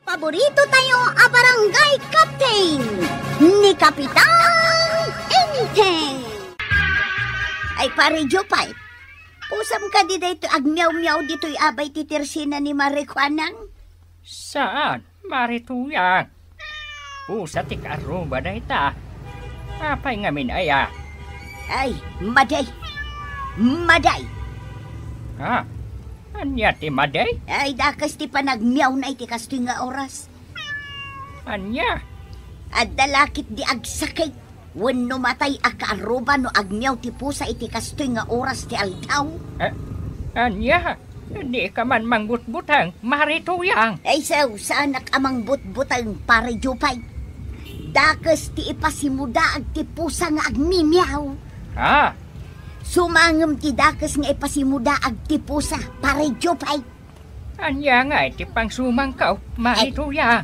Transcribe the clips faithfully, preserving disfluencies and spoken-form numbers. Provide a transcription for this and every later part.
Paborito tayo a barangay captain, ni Kapitan Enteng. Ay, Pare Jopay, pusam kadi daytoy agmiaw-miaw ditoy abay ti tersina ni Mare Kuanang? Saan, Mare Tuyang? Pusa ti kaarruba dayta. Apay ngamin aya? Ay, madi. Madi. Ha? Ania ti madi? Ay, dakes ti panagmiawna iti kastoy nga oras. Ania? Adda la ketdi agsakit wenno matay a kaarruba no agmiaw ti pusa iti kastoy nga oras ti aldaw. Eh, ania? Dika man mangbutbuteng, Mare Tuyang. Ay, sao, saanak a mangbutbuteng, Pare Jopay. Dakes ti ipasimudaag ti pusa nga agmimiaw. Ah. Sumangem ti dakes nga ipasimudaag ti pusa, Pare Jopay. Ania nga iti pangsumangko, Mare Tuyang?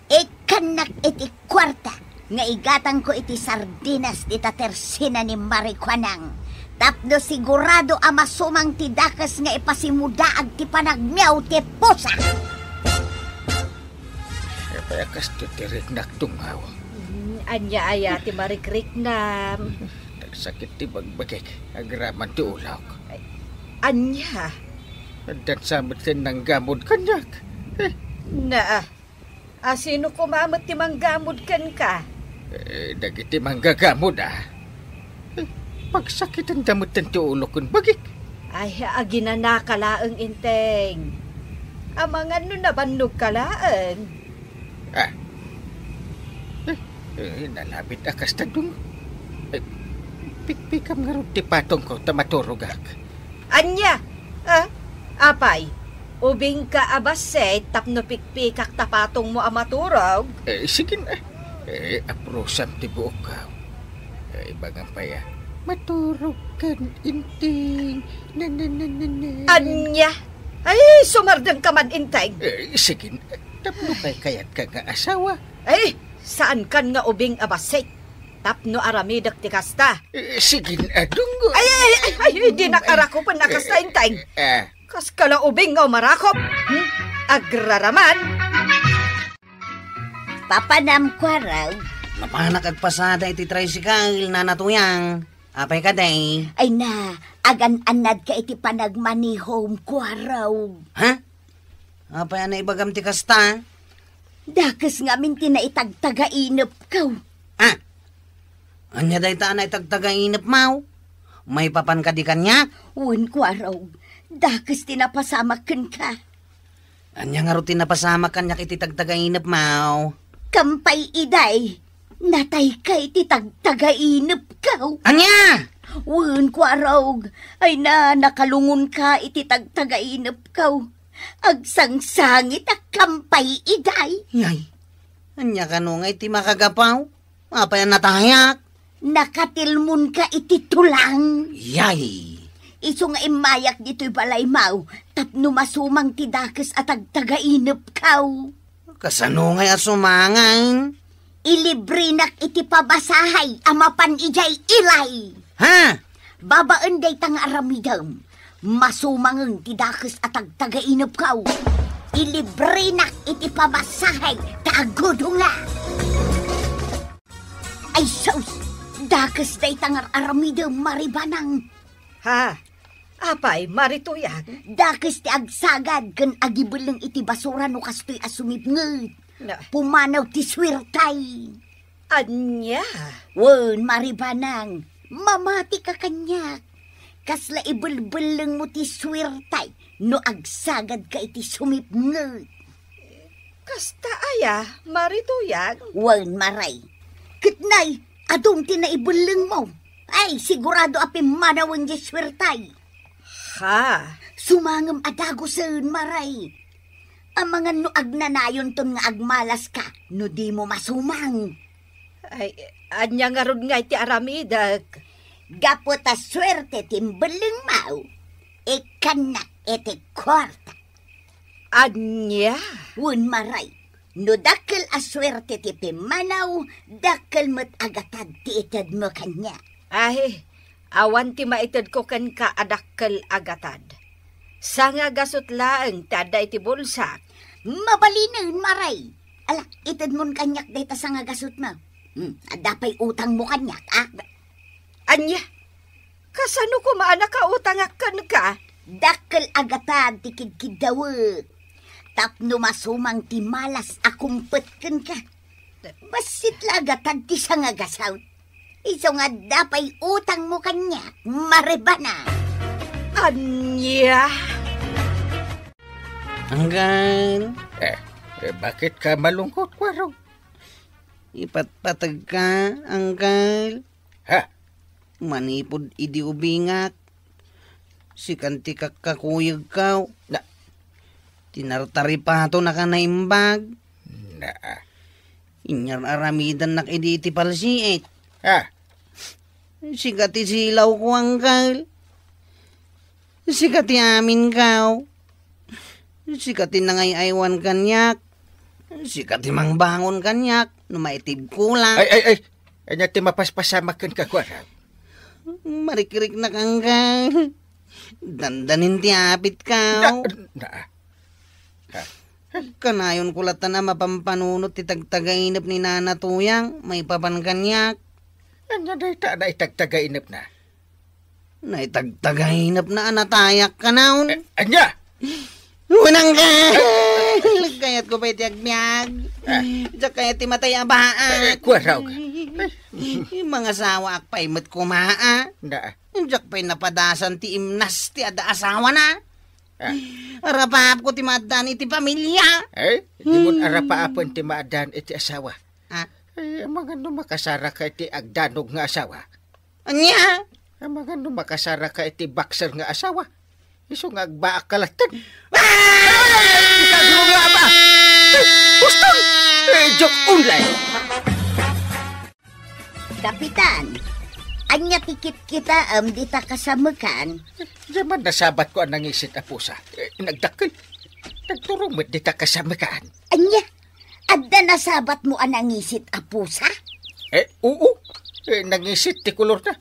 Ikkannak iti kuarta nga igatangko iti sardinas dita tersina ni Mare Kuanang, tapno sigurado a masumang ti dakes nga ipasimudaag ti panagmiaw ti pusa. Apay a kastoy ti riknak, tungaw? Mm, ania aya ti marikriknam? Nagsakit ti bagbagik, agraman ti ulok. Ay, ania? Addan sa met ti nanggamod kaniak. Eh. Naa, a sino koma met ti manggamod kenka? Eh, dagiti manggagamod, a. Eh, pagsakitenda metten ti ulo ken bagik. Ay, aginanaka laeng, Enteng. Amangan no nabannogka laeng. Ah. Eh, eh, nalabit a kasta, Dong. Eh, pikpikam ngarud ti patongko ta maturogak. Ania? Ah? Apay, ubingka a bassit tapno pikpikak ta patongmo a maturog? Eh, sige na. Eh, aprosam ti buokko. Eh, ibagam pay a, maturog kan, Enteng. Na, na, na, na, na. Ania? Ay, sumardengka man, Enteng. Eh, sige na. Tapno kaykayatka nga asawa. Ay, saankan nga ubing a bassit tapno aramidek ti kasta. Eh, sige na, Dong. Ay, ay, ay, ay, ay, dinak arakupen a kasta, Enteng. Eh, eh. Kas kala ubing nga umarakop. Hmm? Agraraman. Papanam, Kuarog. Mapanak agpasada iti tricycle, Nana Tuyang. Apay kadi? Ay na, agan-annadka iti panagmanihom, Kuarog. Ha? Apay a naibagam ti kasta? Dakes ngamin ti naitagtagainepko. Ah? Ania dayta a naitagtagainepmo? Maipapan kadi kaniak? Wen, Kuarog. Dakes ti napasamak kenka. Ania ngarud ti napasamak kaniak iti tagtagainepmo? Kampay iday, natayka iti tagtagainepko. Ania? Wen, Kuarog. Ay na, nakalungonka iti tagtagainepko. Agsangsangitak kampay iday. Yay, ania kano nga iti makagapaw? Apay a natayak? Nakatilmonka iti tulang. Yay! Isu nga immayak ditoy balaymo tapno masumang ti dakes a tagtagainepko. Kasano ngay a sumangan? Ilibrenak iti pabasahay a mapan idiay ilay. Ha? Babaen dayta nga aramidem, masumangen ti dakes a tagtagainepko. Ilibrenak iti pabasahay ta agudonga. Ay sus! Dakes dayta nga aramidem, Mare Banang. Ha? Apay, Mare Tuyang? Dakes ti agsagad ken agibelleng iti basura no kastoy a sumipnget. Na- Pumanaw ti suertay. Ania? Wen, Mare Banang, mamatika kaniak. Kasla ibelbellengmo ti suertay no agsagadka iti sumipnget. Kasta aya, Mare Tuyang? Wen, Mare. Ket nay, adun ti naibellengmo. Ay, sigurado a pimmanawen diay suertay. Ha? Sumangem a dagusen, Mare. Amangan no agnanayonton nga agmalaska no dimo masumang. Ay, ania ngarud ngay ti aramidek? Gapu ta suerte ti imbellengmo, ikkannak iti kuarta. Ania? Wen, Mare, no dakkel a suerte ti pimmanaw, dakkel met a gatad ti itedmo kaniak. Ay, awan ti maitedko kenka a dakkel a gatad. Sangagasut laeng ti adda iti bulsak. Mabalinen, Mare. Ala, itedmon kaniak dayta sangagasutmo. Hmm, adda pay utangmo kaniak, a? Ania? Kasano koma a nakautangak kenka? Dakkel a gatad ti kidkiddawek. Tapno masumang ti malas a kumpet kenka. Bassit la a gatad ti sangagasut. Isu nga adda pay utangmo kaniak, Mare Bana. Ania? Anggal. Eh, eh, bakit ka malungkot, Kuarog? Ipatpategka, Anggal. Ha? Manipud idi ubingak, sikan ti kakkakuyegko. Na- Tinartaripatonaka naimbag. Na- Inyar-aramidannak idi iti palsiit. Ha? Sika ti silawko, Anggal. Sika ti aminko. Sika ti nangay-aywan kaniak. Sika ti mangbangon kaniak no maitibko la. Ay, ay, ay! Ania ti mapaspasamak kenka, Kuarog? Marikriknak, Anggal. Dandanin ti apitko. Na, na, ha? Kanayonko latta a mapampanunot ti tagtagainep ni Nana Tuyang, maipapan kaniak. Ania dayta a naitagtagainepna? Naitagtagainepna a natayak kanayon. Eh, ania? Unang ka! Kayatko pay ti agbiag. Ah. Diak kayat ti matay a baa. Eh, Kuarog. Mangasawaak pay met koma, a. Na. Diak pay napadasan ti imnas ti adda asawana. Ah. Arapaapko ti maaddaan iti pamilia. Eh, dimon arapaapen ti maaddaan iti asawa. Ah. Eh, amangan no makasaraka iti agdanog nga asawa. Ania? Amangan no makasaraka iti boxer nga asawa. Isu nga agbaakka latten. Ah! Ikagrunga ba? Eh, Boston! Eh, joke only. Kapitan, ania ti kitkitaem dita kasamekan? Diay man nasabatko a nangisit a pusa. Eh, nagdakkel. Nagturong met dita kasamekan. Ania? Adda nasabatmo a nangisit a pusa? Eh, oo. Eh, nangisit ti kolorna.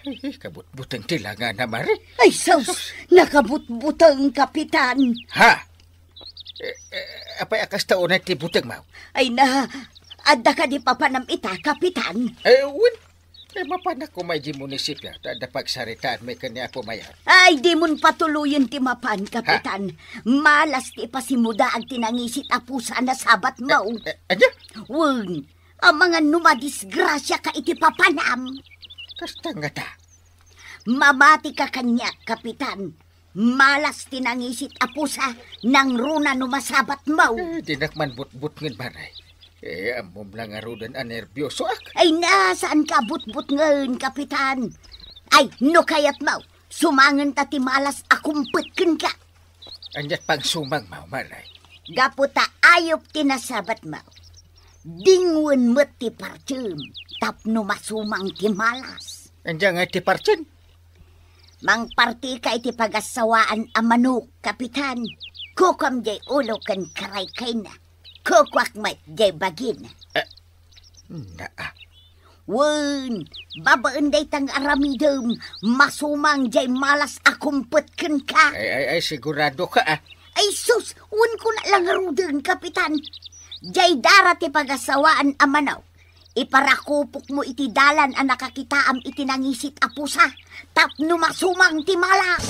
Eh, kabutbuteng ti langana, Mare. Ay, sus! Nakabutbuteng, Kapitan. Ha? Eh, eh, apay a kasta unay ti butengmo? Ay na, adda kadi papanam ita, Kapitan? Eh, wen. Eh, mapanak koma idiay munisipio, ta adda pagsaritaanmi ken ni Apo Mayor. Ay, dimon patuloyen ti mapan, Kapitan. Ha? Malas ti ipasimudaag ti nangisit a pusa a nasabatmo. Eh, eh, ania? Wen, amangan no madisgrasiaka iti papanam. Kasta ngata? Mamatika kaniak, Kapitan. Malas ti nangisit a pusa, nangruna no masabatmo. Eh, dinak man butbutngen, Mare. Eh, ammom la ngaruden a nerbiosoak. Ay na, saanka a butbutngen, Kapitan. Ay, no kayatmo, sumangenta ti malas a kumpet kenka. Ania ti pangsumangmo, Mare? Gapu ta ayup ti nasabatmo, dingwen met ti partsem tapno masumang ti malas. Ania ngay ti partsem? Mangpartika iti pagassawaan a manok, Kapitan. Kukuam diay ulo ken karaykayna. Kukuak met diay bagina. Eh, naa. Wen, babaen dayta nga aramidem, masumang diay malas a kumpet kenka. Ay, ay, ay, siguradoka, a. Ay, sus, wen kuna la ngaruden, Kapitan. Diay dara ti pagassawaan a manok. Iparakupokmo iti dalan a nakakitaam iti nangisit a pusa, tapno masumang ti malas.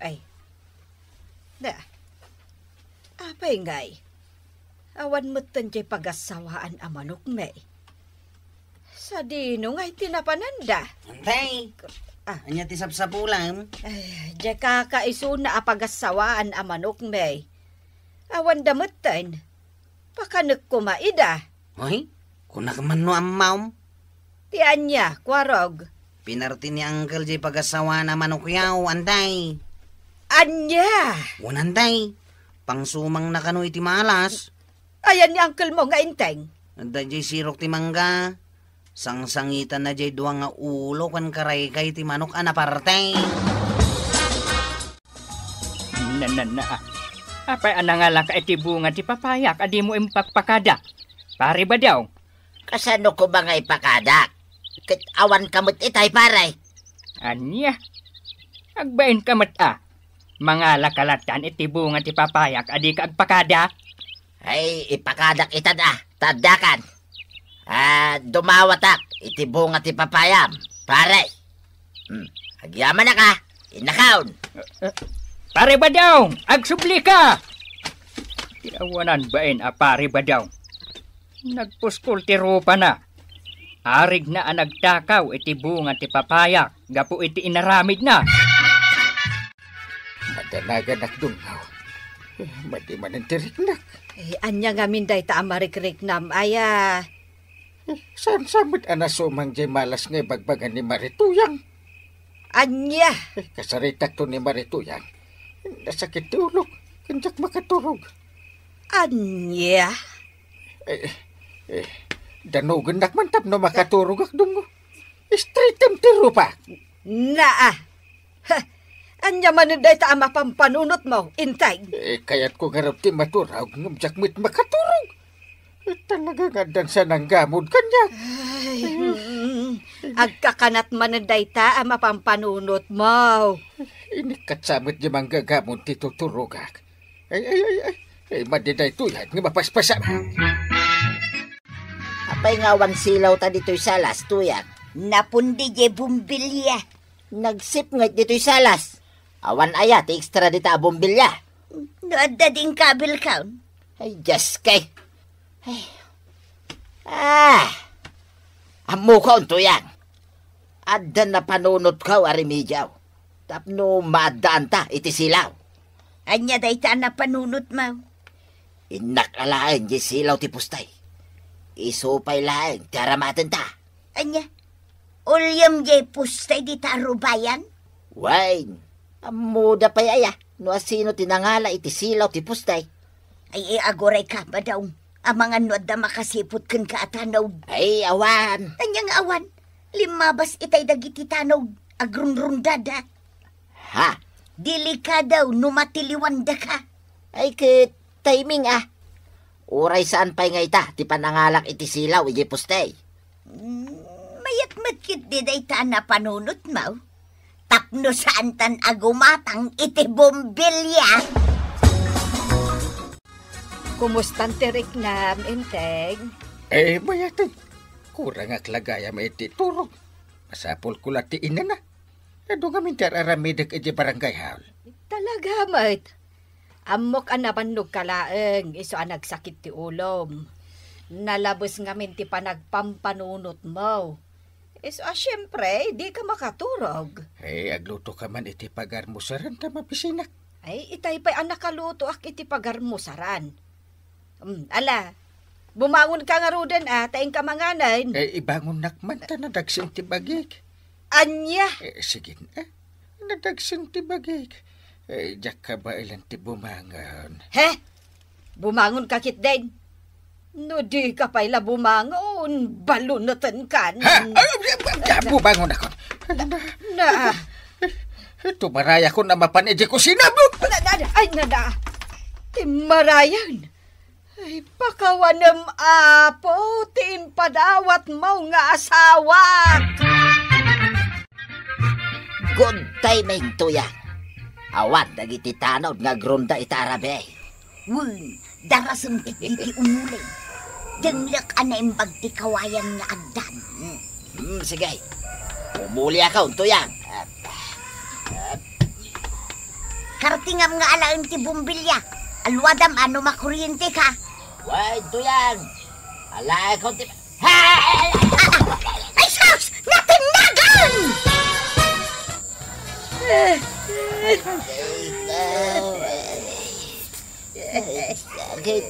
Ay. Da. Apay ngay? Awan metten diay pagassawaan a manok, may. Sadino ngay ti napananda? Antay. Ah. Ania ti sapsapulam? Ay, diay kakaisuna a pagassawaan a manok, may. Awan da metten. Pakanek koma ida. Ay, kunak man no ammom. Ti ania, Kuarog? Pinarti ni Uncle diay pagassawaan a manokyo, antay. Ania? Wen, antay. Pangsumangna kano iti malas. Ayan ni uncle mo nga inteng? Adda diay sirok ti mangga. Sangsangitanna diay dua nga ulo ken karaykay ti manok a naparte. Na, na, na, ah. Apay a nangalanka iti bunga ti papayak a dimo impakpakada? Pare Badong. Kasano koma nga ipakadak? Ket awanka met itay, pare. Ania? Agbainka met a. Mangalaka latta iti bunga ti papayak a dika agpakada? Ay, ipakadak ita da, ta addakan. Ah, dumawatak iti bunga ti papayam, pare. Hmm, agyamanak a, innakaon. Eh, Pare Badong, agsublika! Ti awanan bain a Pare Badong. Nagpuskol ti rupana. Arigna a nagtakaw iti bunga ti papaya gapu iti inaramidna. Madanaganak, Dungaw. Eh, madi manen ti riknak. Eh, ania ngamin dayta a marikriknam, aya? Eh, saan sa met a nasumang jay malas nga ibagbaga ni Marituyang? Ania? Eh, kasaritakto ni Marituyang. Nasakit ti ulok, ken diak makaturog. Ania? Eh, eh, danogennak man tapno makaturogak, Dungo. Istritem ti rupak. Naa. Ha! Ania manen dayta a mapampanunotmo, Integ? Eh, kayatko ngarud ti maturog, ngem diak met makaturog. Eh, talaga nga addan sa nanggamod kaniak. Ay, mm, agkakanat manen dayta a mapampanunotmo. Inikkat sa met di manggagamon ti tuturogak. Ay, ay, ay, ay. Ay, madi daytoy, nga mapaspasamak. Apay nga awan silaw ta ditoy salas, Tuyang? Napundi diay bombilya. Nagsipnget ditoy salas. Awan aya ti extra dita a bombilya? No adda di inkabilkaon. Ay, Diyos kay. Ay. Ah! Ammokon, Tuyang. Adda napanunotko a remedyo tapno maaddaanta iti silaw. Ania dayta a napanunotmo? Innak alaen diay silaw ti pustay. Isu pay laeng ti aramatenta. Ania? Uliam diay pustay dita a rubayan? Wen, ammoda pay aya no asino ti nangala iti silaw ti pustay. Ay, ay, agurayka, Badong. Amangan no adda makasiput kenka a tanod. Ay, awan. Ania nga awan? Limmabas itay dagiti tanod. Agrungrundada. Ha? Delikado no matiliwandaka. Ay, ket timing, ah. Uray saan pay nga ita ti panangalak iti silaw idiay pustay. Mm, mayat met ketdi dayta a napanunotmo. Tapno saantan a gumatang iti bombilya. Kumustan ti riknam, Integ? Eh, mayat, eh. Kurangak la gayam iti turog. Masapulko la ti inana. Adu ngamin ti ar-aramidek iti barangay hall. Talaga met. Ammok a nabannogka laeng, isu a nagsakit ti ulom. Nalabes ngamin ti panagpampanunotmo. Isu a, siempre, dika makaturog. Eh, aglutoka man iti pagarmusaran ta mabisinak. Ay, itay pay a nakalutoak iti pagarmusaran. Mm, ala, bumangonka ngaruden a, ta inka manganen. Eh, ibangonnak man ta nadagsen ti bagik. Ania? Eh, sige, eh, nadagsen ti bagik. Eh, diak kabaelan ti bumangon. He? Bumangonka ketdin? No dika pay la bumangon, balunetenkan. Ha? Ay, ay, ay, ay, bumangon ako. Na, na. Tumarayakon a mapan iti kusina. Na, na, ay, na, na. Ti marayan. Ay, pakawanem, Apo, ti impadawatmo nga asawak. Good timing, Tuyang. Awan dagiti tanod nga agrunda ita a rabii. Wen, darasem ketdi ti umuli. Denglek a naimbag ti kawayan nga addan. Hmm, sige. Umuliakon, Tuyang. Kartingam nga alaen ti bombilya. Aluadam a no makurienteka. Wen, Tuyang. Alaekon ti... Ay, sus! Natinnagan! Ay, sakit.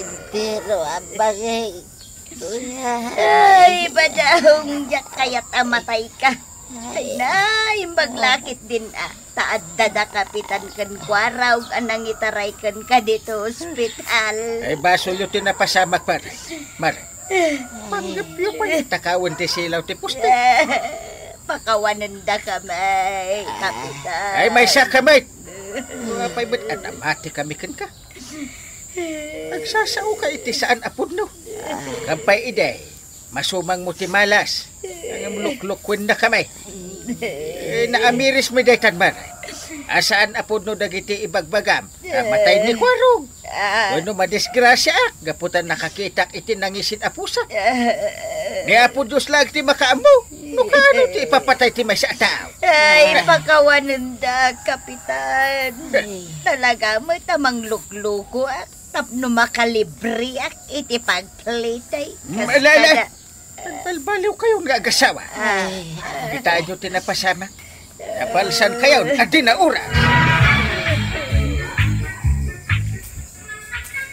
Entero a bagik. Kuya. Ay, Badong, diak kayat a matayka. Ay, naimbag la ketdin a. Ta adda da Kapitan ken Kuarog a nangitaray kenka ditoy ospital. Ay, basolyo ti napasamak, pare. Mare. Panggepyo pay takawen ti silaw ti poste. Pakawanendakami, Kapitan. Ay, maysa kami. Apay met a namati kami kenka? Agsasaoka iti saan a pudno. Kampay idi, masumangmo ti malas. Ngem luklukkuennakami. Eh, naamiris mi daytan, Mare. A, saan a pudno dagiti ibagbagam? Namatay ni Kuarog. Ah. Wenno madisgrasiaak gapu ta nakakitak iti nangisin a pusa. Ah. Ni Apo Dios laeng ti makaammo no kaano ti ipapatay ti maysa a tao. Ay, pakawanendak, Kapitan. Talaga met a mangluklukoak tapno makalibreak iti pagplitay. Mm, ala, ala. Nagbalbaliw kayo nga agasawa. Ay. Kitaenyo ti napasamak. Nabalsan kayo, adi na oras.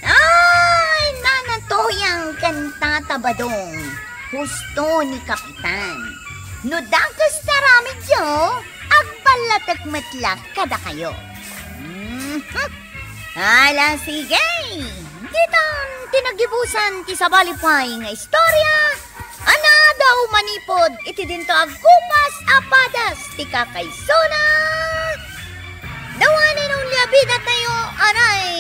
Ay, Nana Toyang ken Tata Badong. Husto ni Kapitan. No dakes ti aramidyo, agballatek met la kadakayo. Mhm. Ala, sige. Ditan ti nagibusan ti sabali pay nga istorya a naadaw manipud iti dinto agkupas a padas ti kakaisuna. Dawanen only a bida tayo, anay.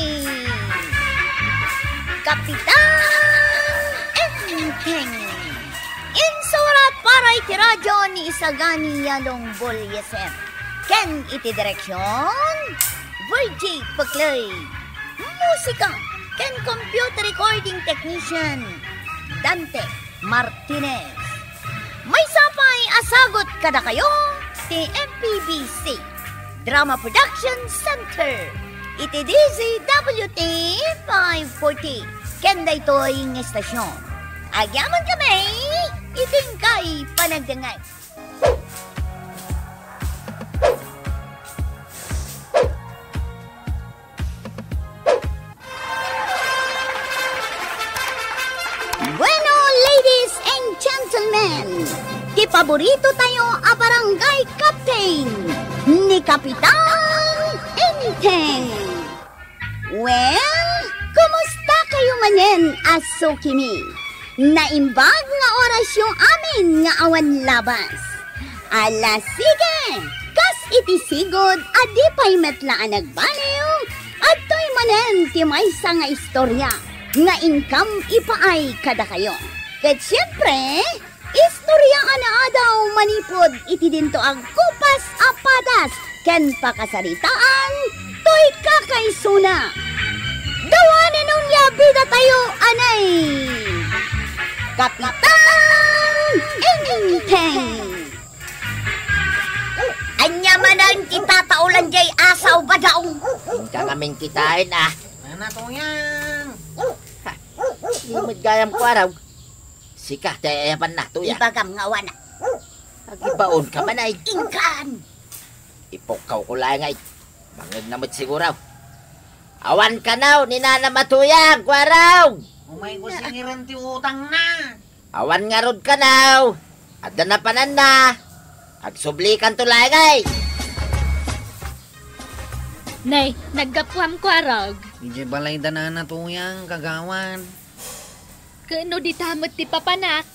Kapitan Enteng. Insurat para iti radyo ni Isagani Yalong Bolieser. Ken iti direksyon, Virgie Peclay. Musika ken computer recording technician, Dante Martinez. Maysa pay a sagut kadakayo ti M P B C Drama Production Center iti D Z W T five forty ken daytoy nga estasion. Agyaman kami iti inkay panagdengngeg. Bueno, ladies and gentlemen, ti paborito tayo a barangay captain, ni Kapitan Enteng. Well, kumusta kayo manen a sukimi? Naimbag nga orasyo amin nga awan labas. Ala, sige! Kas iti sigud a di pay met la a nagbaliw, adtoy manen ti maysa nga istorya nga inkam ipaay kadakayo. Ket siempre, istorya a naadaw manipud iti dinto agkupas a padas ken pakasaritaan toy kakaisuna. Dawanen onya bida tayo, anay! Kapitan Enteng! Ania manen ti tataulan jay asaw, Badong? Inka ngamin kitaen, a. Nana Tuyang. Ha? Di met gayam, Kuarog. Sika ti ayabanna, Tuyang. Ibagam nga awanak. Agibaonka man, ay. Inkan! Ipukkawko laeng, ay. Mangngegna met siguro. Awan kano ni Nanam a Tuyang, Kuarog! Umayko singiren ti utangna. Awan ngarud kano. Adda napananna. Agsublikanto laeng, ay. Nay, naggapuam, Kuarog. Idiay balayda, Nana Tuyang, kagawad. Ket no dita met ti papanak?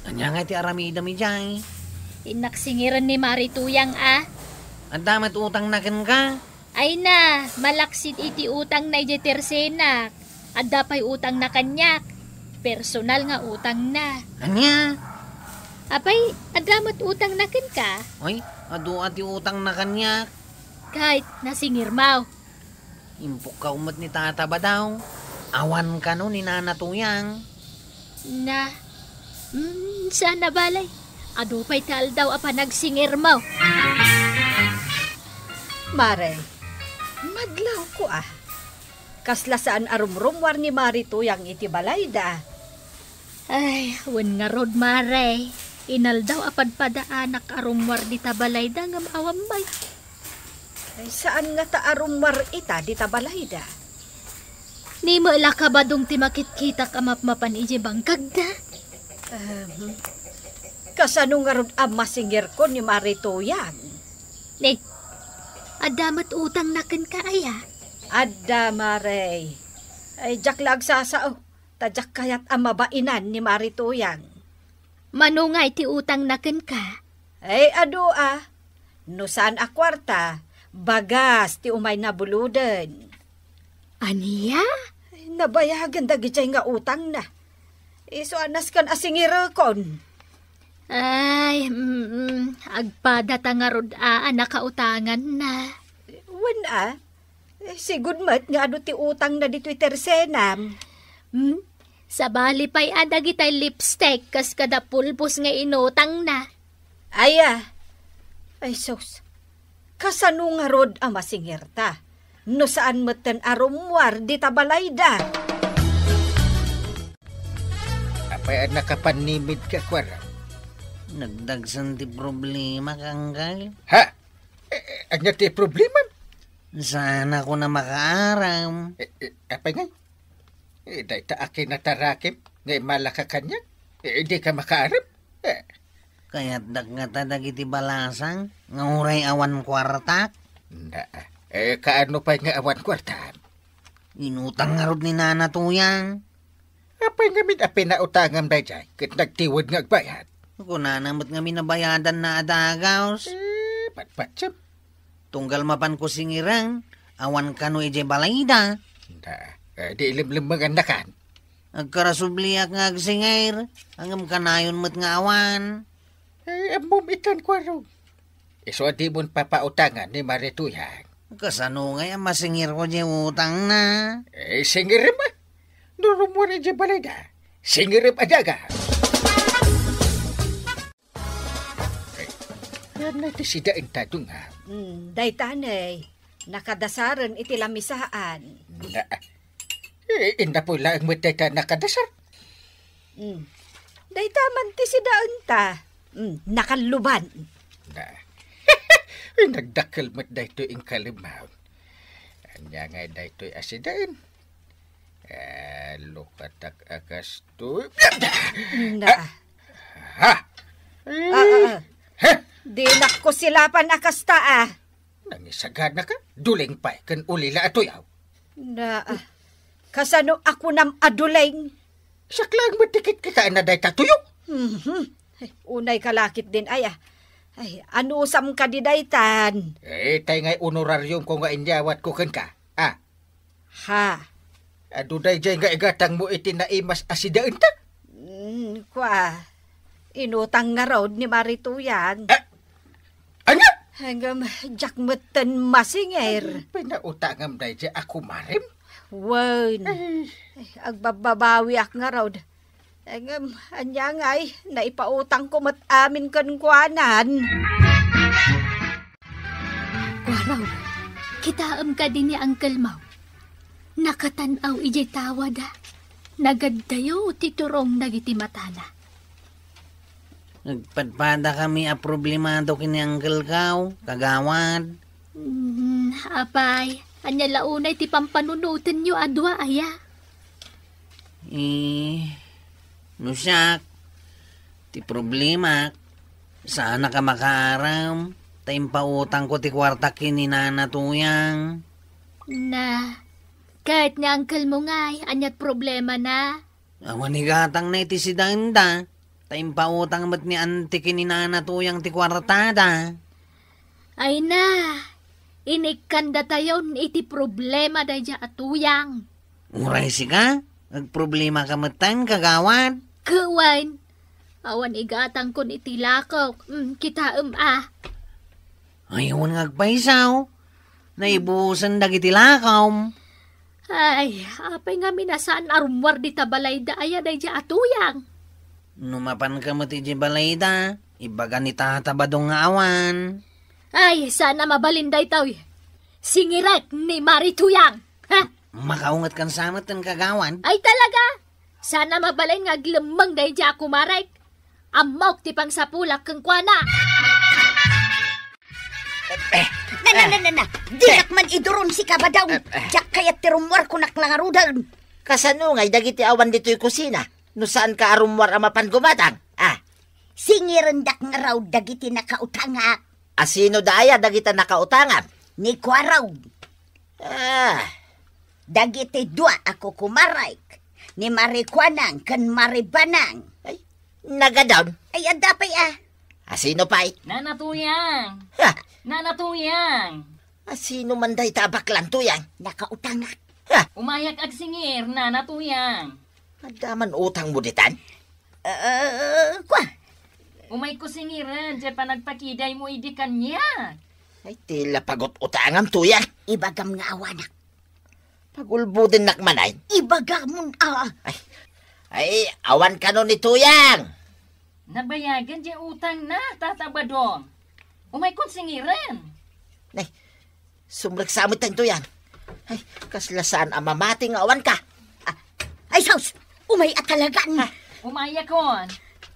Ania ngay ti aramidem idiay? Innak singiren ni Mari Tuyang a. Adda met utangna kenka? Ay na, malaksid iti utangna idiay tersenak. Adda pay utangna kaniak. Personal nga utangna. Ania? Apay, adda met utangna kenka? Ay, adu a ti utangna kaniak. Ket nasingirmaw. Impukkaw met ni Tata Badaw. Awan kano ni Nana Tuyang. Na, mm, saan a balay. Adu pay ti aldaw a panagsingirmaw. Mare, madlawko a. Kasla saan a rumrummuar ni Mari Tuyang iti balayda. Ay, wen ngarud, Mare. Inaldaw a padpadaanak a rummuar dita balayda ngem awan pay. Ay, saan ngata a rummuar ita dita balayda? Ni met la ka Badong ti makitkitak a mapmapan idiay bangkagda. Ahem. Kasano ngarud a masingirko ni Mari Tuyang? Ni, adda met utangna kenka aya? Adda, Mare. Ay, diak la agsasao. Ta diak kayat a mabainan ni Mari Tuyang. Mano ngay ti utangna kenka? Ay, adu a. No saan a kuarta, bagas ti umayna buloden. Ania? Ay, nabayagen dagidiay nga utangna. Isu a nasken a singirekon. Ay, mm, agpadata ngarud a, a nakautanganna. Wen a, eh, sigud met nga adu ti utangna ditoy tersenam. Hmm? Sabali pay a dagitay lipstick kas kada pulbos nga inutangna. Aya. Ay, sus. Kasano ngarud a masingirta? No saan metten a rummuar dita balayda. Apay a nakapannimidka, Kuarang? Nagdagsen ti problema, Uncle. Ha? Eh, eh, ania ti problema? Saan ako na makaaram? Eh, eh, apay ngay? Eh, dayta a kinatarakim nga immala ka kaniak? Eh, di ka makaaram? Eh. Kayatdak ngata dagiti balasang nga uray awan kuartak? Na, eh, kaano pay nga awan kuartam? Inutang ngarud ni Nana Tuyang. Apay ngamin a pinautangam daydiay ket nagtiwed nga agbayad? Kunana met ngamin a bayadanna a dagaus. Eh, patpatsem. Tunggal mapanko singireng, awan kano idiay balayda. Da, eh, di ilimlimengannakan. Agkarasubliak nga agsingir, ngem kanayon met nga awan. Eh, ammom itan, Kuarong. Isu a dimon papautangan ni Mari Tuyang. Kasano ngay a masingirko diay utangna? Eh, singirem a. No rummuar idiay balayda, singirem a daga. Eh, ania ti sidaenta, Dungam? Hmm, dayta ne, nakadasaren iti lamisaan. Na, eh, innapoy laeng met dayta nakadasar. Hmm. Dayta man ti sidaenta. Hmm, nakalluban. Na. Nagdakkel met daytoy, Uncle Mau. Ania ngay daytoy a sidaen? Eh, lukatak a kastoy. Na. Ha? Ha? Ah, ah, ah. Ha? Dinak ko silapan a kasta, ah. Nangisaganaka? Duleng pay ken ulila a tuyaw. Na, ah. Kasano a kunam a duleng? Siak laeng met ti kitkitaenna dayta tuyo. Mhm. Ay, unay ka lakit din, ay, ah. Ay, anusam kadi daytan? Eh, tay ngay honorariumko nga inyawatko kenka. Ah. Ha? Adu daydiay nga igatangmo iti naimas a sidaenta? Mm, kua. Inutang ngarud ni Mari Tuyang. Ah, ania? Ngem, diak metten masingir. Pinautangam daydiay a kumarem? Wen. Ay. Ay, agbabbabawiak ngarud. Ngem, ania ngay, naipautangko met amin kenkuanan. Kuarog, kitaem kadi ni Uncle Mau? Nakatan-aw idiay tawada. Nagaddayo ti turong dagiti matana. Nagpadpadakami a problemado ken ni Uncle Mau, kagawad. Mm, apay, ania la unay ti pampanunotenyo a dua aya? Eh, no siak, ti problemak, saanak a makaaram, ta impautangko ti kuartak ken ni Nana Tuyang. Na, ket ni uncle mo ngay, ania't problemana? Awan igatangna iti sidaenda, ta impautang met ni Auntie ken ni Nana Tuyang ti kuartada. Ay na, inikkandatayon iti problema daydiay a Tuyang. Uray sika, agproblemaka metten, kagawad? Ket wen, awan igatangkon iti lakok, mm, kitaem a. Ay, awan nga agpayso. Naibusen dagiti lakom. Ay, apay ngamin a saan a rummuar dita balayda aya daydiay a Tuyang? No mapanka met idiay balayda, ibaga ni Tata Badong nga awan. Ay, saan a mabalin daytoy. Singirek ni Mari Tuyang. Ha? Makaungetkan sa metten, kagawad. Ay, talaga? Saan a mabalin nga aglemmeng daydiay a kumarek. Ammok ti pangsapulak kenkuana. Eh, na, na, eh, na, na, na. Dinak man iduron, sika, Badong. Eh, eh. Diak kayat ti rummuar, kunak la ngaruden. Kasano ngay dagiti awan ditoy kusina? No saanka a rummuar a mapan gumatang? Ah. Singirendak ngarud dagiti nakautangak. A sino da aya dagita nakautangam? Ni Kuarog. Ah. Dagiti dua a kukumarek, ni Mari Kuanang ken Mari Banang. Ay, nagadon? Ay, adda pay a. A sino pay? Nana Tuyang. Ha? Nana Tuyang. A sino man dayta a baklan, Tuyang? Nakautangak. Ha? Umayak agsingir, Nana Tuyang. Adda man utangmo ditan? Eh, kua. Umayko singiren, diay panagpakidaymo idi kaniak. Ay, ti la pagut-utangam, Tuyang. Ibagam nga awanak. Pagulbodennak manen. Ibagamon, a. Ay, ay, awan kano ni Tuyang. Nabayagan diay utangna, Tata Badong. Umaykon singiren. Nay, sumreksa met tayo, Tuyang. Ay, kasla saan a mamati nga awan ka. Ah, ay, sus! Umay a talagan. Ah. Umayakon.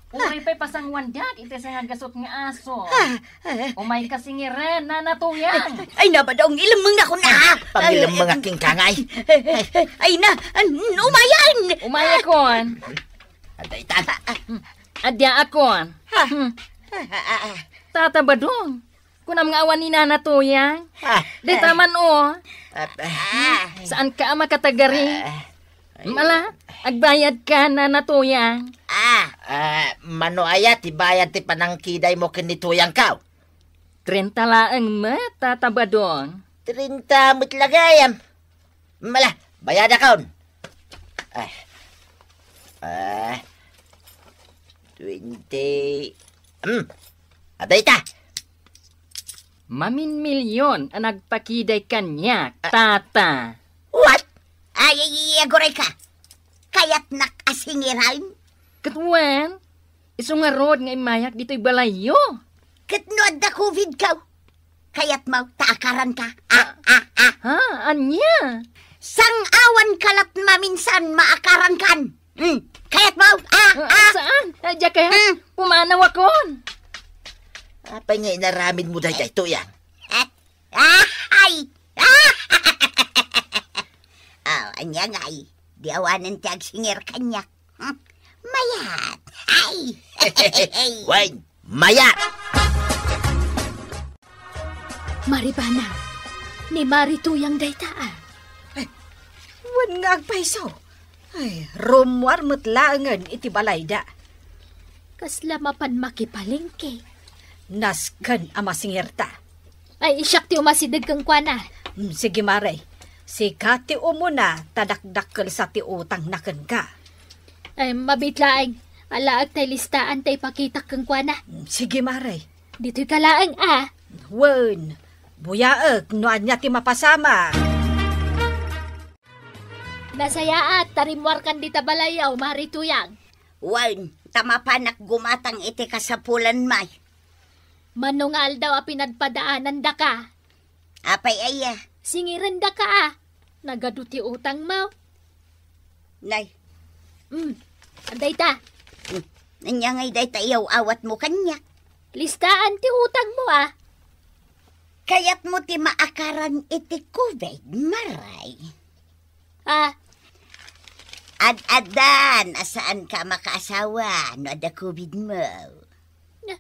Uray pay pasanguandak iti sangagasut nga aso. Ah, ah. Umayka singiren, Nana Tuyang. Ay, na, Badong, ilemmengna kuna. Ah, pangilemmeng a kenka ngay. Ay, na, an-, umayan. Umayakon. Adda itan. Adda akon. Ah. Hmm. Ah, ah, ah. Tata Badong, kunam nga awan ni Nana Tuyang. Ah. Dayta man, o. Ah, ah. Saanka a makatagari? Ah. Mala, agbayadka, Nana Tuyang. Ah. Ah, mano aya ti bayad ti panangkidaymo ken ni Tuyangko? Trenta laeng met, Tata Badong. Trenta met la gayam. Mala, bayadakon. Ah. Ah. Twenty. Hmm. Adda ita. Maminmilion a nagpakiday kaniak, Ah. Tata. What? Ay, ay, ay, aguray ka. Kayatnak a singiren? Ket wen, isu ngarud nga immayak ditoy balayyo. Ket no adda COVID ka, kayatmo ta akaranka? Ah, ah, ah. Ha? Ania? Sang-awanka lat maminsan maakarankan. Hmm, kayatmo? Ah, Ah, ah. Saan? Ah, diak kayat. Hmm. Pumanawakon. Apay nga inaramidmo daydiay, Tuyang? Ah, ah, ay. Ah. Oh, ania ngay? Di awanen ti agsingir kaniak. Hmm? Mayat. Ay. Wen, mayat. Maribana, ni Mari Tuyang dayta, a. Ay, wen nga agpayso. Ay, rummuar met laengen iti balayda. Kasla mapan makipalengke. Nasken a masingirta. Ay, siak ti umasideg kenkuana. Mm, sige, Mare. Sika ti umuna ta dakdakkel sa ti utangna kenka. Ay, mabiit laeng. Alaek tay listaan ta ipakitak kenkuana. Mm, sige, Mare. Ditoyka laeng, a. Wen, buyaek no ania ti mapasamak. Nasayaat ta rimmuarkan dita balayyo, Mari Tuyang. Wen, ta mapanak gumatang iti kasapulan, may. Mano nga aldaw a pinadpadaanandaka? Apay aya? Singirendaka, a. Nagadu ti utangmo. Nay. Mm. Dayta. Mm. Ania ngay dayta iyaw-awatmo kaniak? Listaan ti utangmo, a. Kayatmo ti maakaran iti COVID, Maray? Ah. Ad-addan a saanka a makaasawa no adda COVID mo. Na,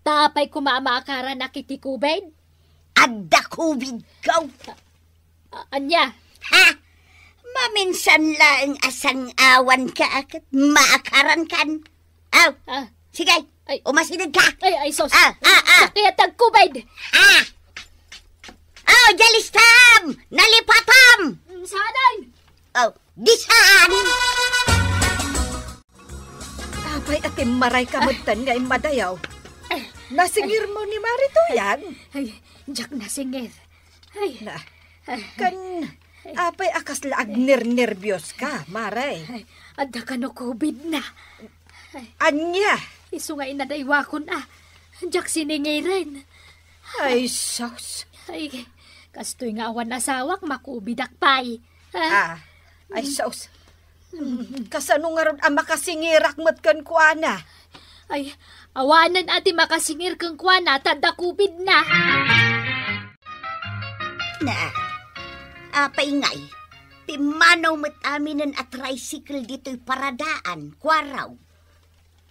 ta apay koma a maakaranak iti COVID? Adda COVID ka. A-, ania? Ha? Maminsan laeng a sang-awanka ket maakarankan. Aw, Ah. Sige, Ay. Umasideg ka. Ay, ay, sus. Ah, ah, ah. Sakit ang COVID. Ah. Oh, jalistam! Nalipatam! Mm, saan? Oh, di saan? Apay, ati maray ka Ah. Medtan nga immadayaw. Ay. Nasingir mo ni Mari Tuyang? Ay, diak nasingir. Ay. Na, Ay. Kan, apay a kasla agnernerbios ka, Mare? Ay, adda kano COVID na. Ay. Ania? Isu nga inadaywakon a, diak siningiren. Ay, sus. Ay, kastoy nga awan asawak, makubidak pay. Ah. Ah, ay, sus. Kasano ngarud a makasingirak met kenkuana? Ay, awanen a ti makasingir kenkuana ta adda COVID na. Na, apay ngay, pimmanaw met aminen a tricycle ditoy paradaan, kuaraw.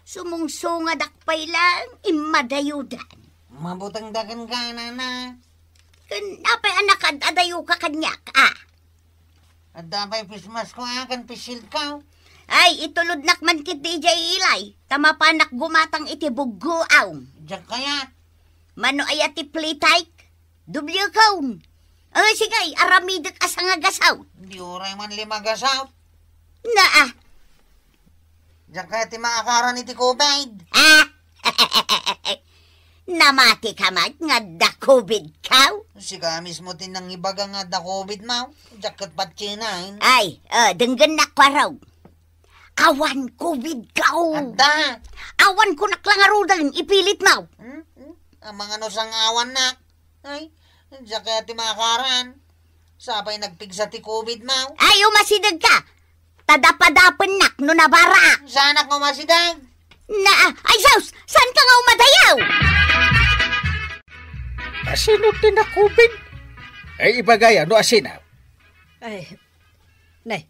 Sumungsungadak pay laeng, immadayodan. Mabutengda kenka, nana. Ken apay a nakaad-adayoka kaniak, a? Adda pay face mask ko, a, ken face shield ko. Ay, itulodnak man ketdi idiay ilay, ta mapanak gumatang iti buggoam. Diak kayat. Mano aya ti play tyke? Dubliekon. Ay, sige, aramidek a sangagasawt. Di uray man lima gasawt. Naa. Diak kayat ti maakaran iti COVID. Ah! Namati ka met nga adda COVID ka? Sika mismo ti nangibaga nga adda COVID, maw. Diak ket patienan. Ay, eh, denggennak, kuarog. Awan COVID ka. Adda. Awan ko nak lang aruden, ipilit mo. Hmm? Hmm? Amangan no sang awan nak. Ay, diak kaya ti makaran. Sapay nagpigsa ti COVID, maw. Ay, umasideg ka. Tadapadapennak no nabaraak. Saanak nga umasideg? Na, ay, sus! Saan ka nga umadayaw? Asino ti na-COVID? Ay, ibagaya no asino. Ay, nay,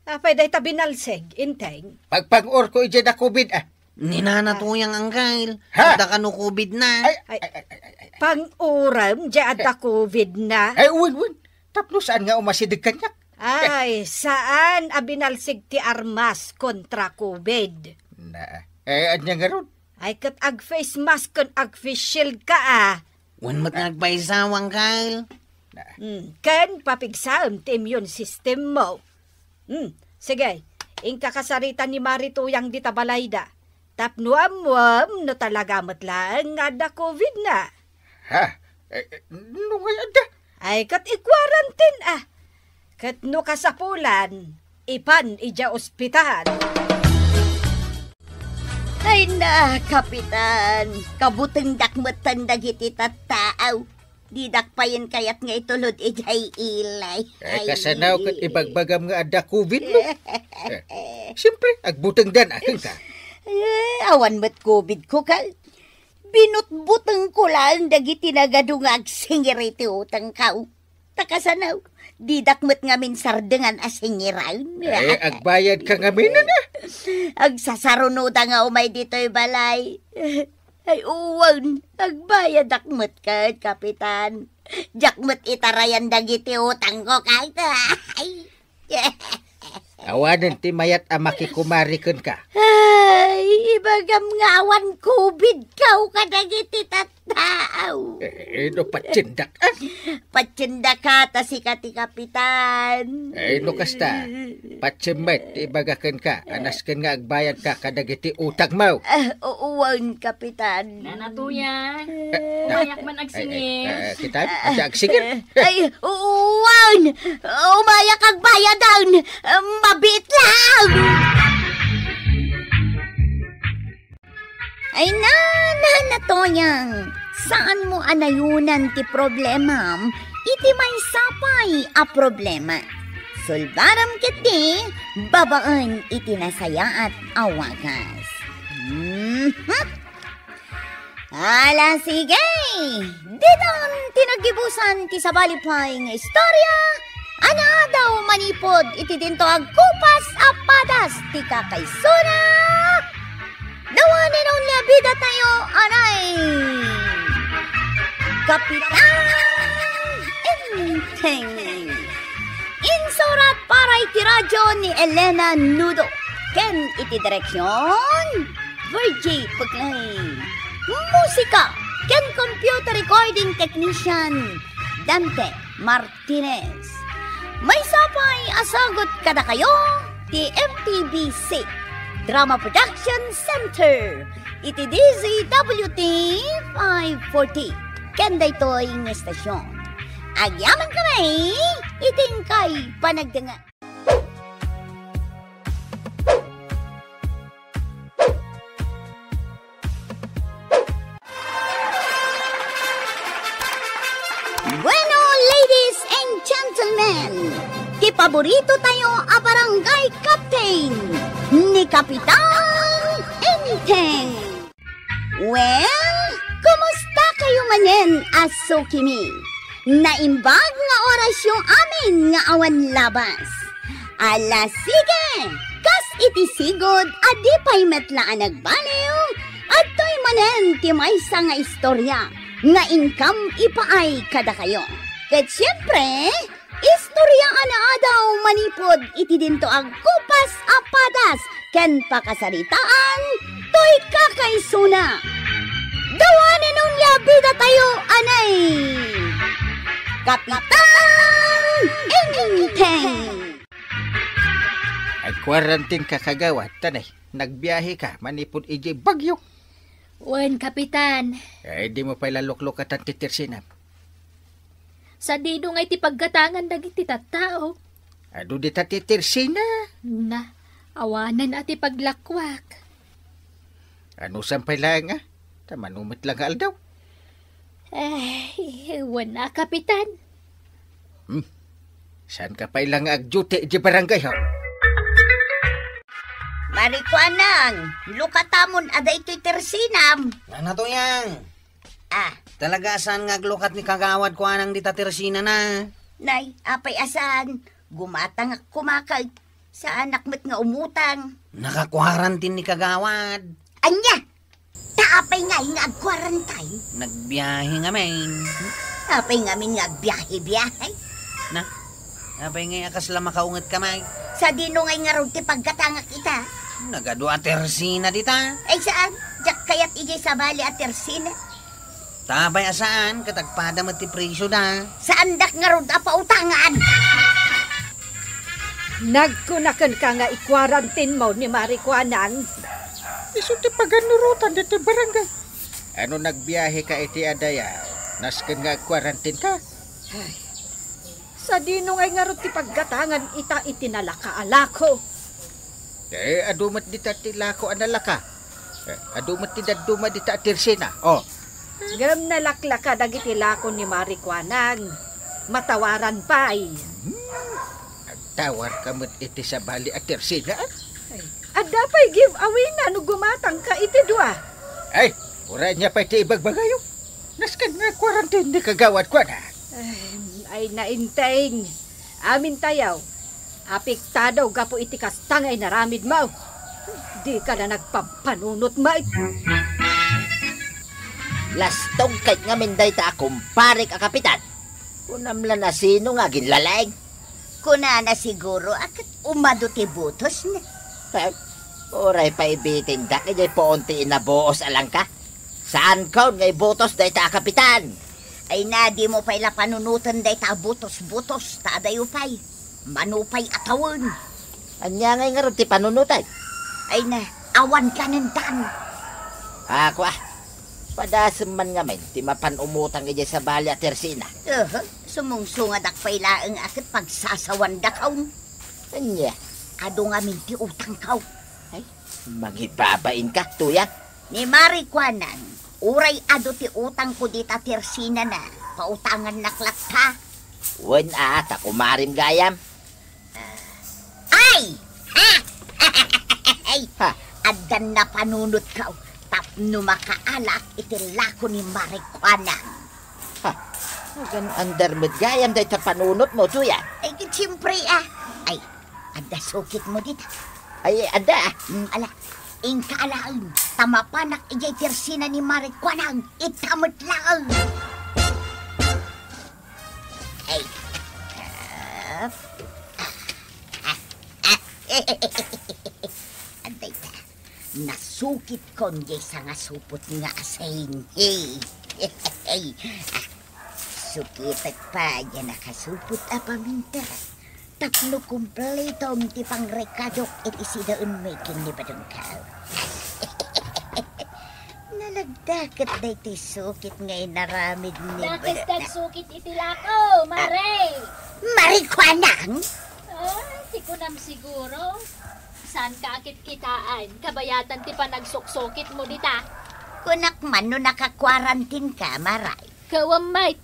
apay dayta binalsig, Enteng? Pagpang-or ko idiay na-COVID, ah. Ni Nana Tuyang, Angkel. Ha? Adda kano COVID na. Ay, ay, ay, ay, ay, ay. Pang-uram, diay adda COVID na. Ay, wen, wen. Tapno saan nga umasideg kaniak? Ay, saan a binalsig ti armas kontra COVID? Na, eh, ania ngarud? Ay, ket ag-face mask ken ag-face shield ka, ah. Wen met nga agpaysaw, Angkel. Hmm, ken papigsaem ti immune system mo. Hmm, sige, inka kasarita ni Mari Tuyang dita balayda. Tapno ammuem no talaga met laeng nga adda COVID na. Ha? Eh, eh, no ngay adda? Ay, ket i-quarantine, ah. Ket no kasapulan, ipan idiay ospital. Ay na, Kapitan, kabutengdak metten dagiti tattaaw. Didak payen kayat nga itulod idiay ilay. Ay, kasano ket ibagbagam nga adda COVID, no? Eh, siyempre, agbutengdan a kenka. Eh, awan met COVID ko, ka. Binutbutengko laeng dagiti nagadu nga agsingir iti utangko. Ta kasano, didak met ngamin sardengan a singiran. Eh, agbayadka ngamin, a. Agsasarunoda nga umay ditoy balay. Ay, wen, agbayadak met ket, Kapitan. Diak met itarayan dagiti utangko, kayta. Ay. Awanen ti mayat a makikumari kenka. Ay, ibagam nga awan COVID ka kadagiti tattaaw. Eh, no patiendak, ah. Patiendaka ta sika ti kapitan. Eh, no kasta, patien met ti ibaga kenka, a nasken nga agbayadka kadagiti utangmo. Ah, wen, kapitan. Nana Tuyang, eh, umayak man agsingir. Eh, eh, eh, kita, kita agsingir. Ay, wen! Umayak agbayadan! Mabiit lang! Ay na, Nana Tuyang, saan mo a nayonan ti problemam iti maysa pay a problema. Sulbaram ketdi babaen iti nasayaat a wagas. Mhm. Ala, sige! Ditan ti naggibusan ti sabali pay nga istorya a naadaw manipud iti dinto agkupas a padas ti kakaisuna. Dawanen unay a bidatayo, anay! Kapitan Enteng. Insurat para iti radyo ni Elena Nudo ken iti direksion, Virgie Puglay. Musika ken computer recording technician, Dante Martinez. Maysa pay a sagut kadakayo ti M T B C Drama Production Center iti D Z W T five forty ken daytoy nga estasion. Agyamankami iti inkay panagdengngeg. Bueno, ladies and gentlemen, ti paborito tayo a barangay captain, ni Kapitan Enteng. Well, kumusta kayo manen a sukimi? Naimbag nga orasyo amin nga awan labas. Ala, sige! Kas iti sigud a di pay met la a nagbaliw, adtoy manen ti maysa nga istorya nga inkam ipaay kadakayo. Ket siempre, istorya a naadaw manipud iti dinto agkupas a padas ken pakasaritaan toy kakaisuna. Dawanen unay a bidatayo, anay! Kapitan Enteng! Agquarantine ka, kagawad, ta ne, nagbiahe ka manipud idiay bagyo. Wen, Kapitan. Ay, dimo pay la luklukatan ti tersinam. Sadino ngay ti paggatangan dagiti tattao? Adu dita ti tersina. Na, awanen a ti paglakuak. Anusam pay laeng a? Ta mano met la nga aldaw. Ay, wen a, Kapitan. Hmm. Saanka pay la nga agdiute idiay barangay hall? Marikuanang, lukatamon a daytoy tersinam. Nana, Tuyang? Ah. Talaga a saan nga aglukat ni Kagawad Kuanang dita tersinana? Nay, apay a saan? Gumatangak koma ket saanak met nga umutang. Naka-quarantine ni Kagawad. Ania? Ta apay ngay nga ag-quarantine? Nagbiahe ngamin. Apay ngamin nga agbiahe-biahe? Na, apay ngay a kasla makaungetka, May? Sadino ngay ngarud ti paggatangak ita? Nagadu a tersina dita. Ay, saan? Diak kayat idiay sabali a tersina. Ta apay a saan, ket agpada met ti presioda. Saandak ngarud a pautangan. Nagkuna kenka nga i-quarantine mo ni Marikuanang? Isu ti paganurotan ditoy barangay. Ano nagbiaheka iti adayaw? Nasken nga ag-quarantine ka? Ay, sadino ngay ngarud ti paggatangan ita iti nalaka a lako? Eh, adu met dita ti lako a nalaka. Eh, adu met ti dadduma dita a tersina. Oh. Ngem nalaklaka dagiti lako ni Marikuanang. Matawaran pay. Hmm. Agtawarka met iti sabali a tersina, ah? Ay, adda pay giveaway-na no gumatangka iti dua. Ay, uray ania pay ti ibagbagayo. Nasken nga quarantine ni Kagawad Kuanang. Ay, ay, nainteng. Amintayo, apektado gapu iti kasta nga inaramidmo. Dika la nagpampanunot, May. Lastog ket ngamin dayta a kumparek a kapitan. Kunam la, nasino nga aginlalaing? Kunana siguro a ket umadu ti butosna. Eh, uray pay ibitindak idiay puon ti inabuos a langka. Saankon nga ibutos dayta a kapitan. Ay na, dimo pay la panunoten dayta a butos-butos, ta adayo pay. Mano pay a tawen. Ania ngay ngarud ti panunoten? Ay na, awan kanendan. Ako, ah. Padasem man ngamin ti mapan umutang idiay sabali a tersina. Aha, sumungsungadak pay laeng a ket pagsasawandakon. Ania? Adu ngamin ti utangko. Ay, mangibabainka, Tuyang. Ni Marikuanang, uray adu ti utangko dita tersinana, pautangannak latta. Wen a, ta kumarim gayam. Ay! Ha! Ay! Ha! Addan napanunotko tapno makaalak iti lako ni Marikuanang. Ha! Agan-andar met gayam dayta panunotmo, Tuyang. Ay, ket siempre, ah. Ay, adda sukitmo dita. Ay, adda, ah. Mm, ala, inka alaen, ta mapanak idiay tersina ni Marikuanang, ita met laeng. Ay. Ah. Ah. Ah. Adda ita. Nasukitkon diay sangasupot nga asin. Sukitek pay diay nakasupot a paminta. Tapno kumpletom ti pangrekadok iti sidaenmi ken ni badongko. Nalagda ket daytoy sukit nga inaramid ni Nakis Badong. Dagsukit iti lako, Mare. Marikuanang? Ah, ti kunam siguro. Saanka a kitkitaan, kabayatan ti panagsuksukitmo dita? Kunak man no naka-quarantine ka, Maray. Kawam met.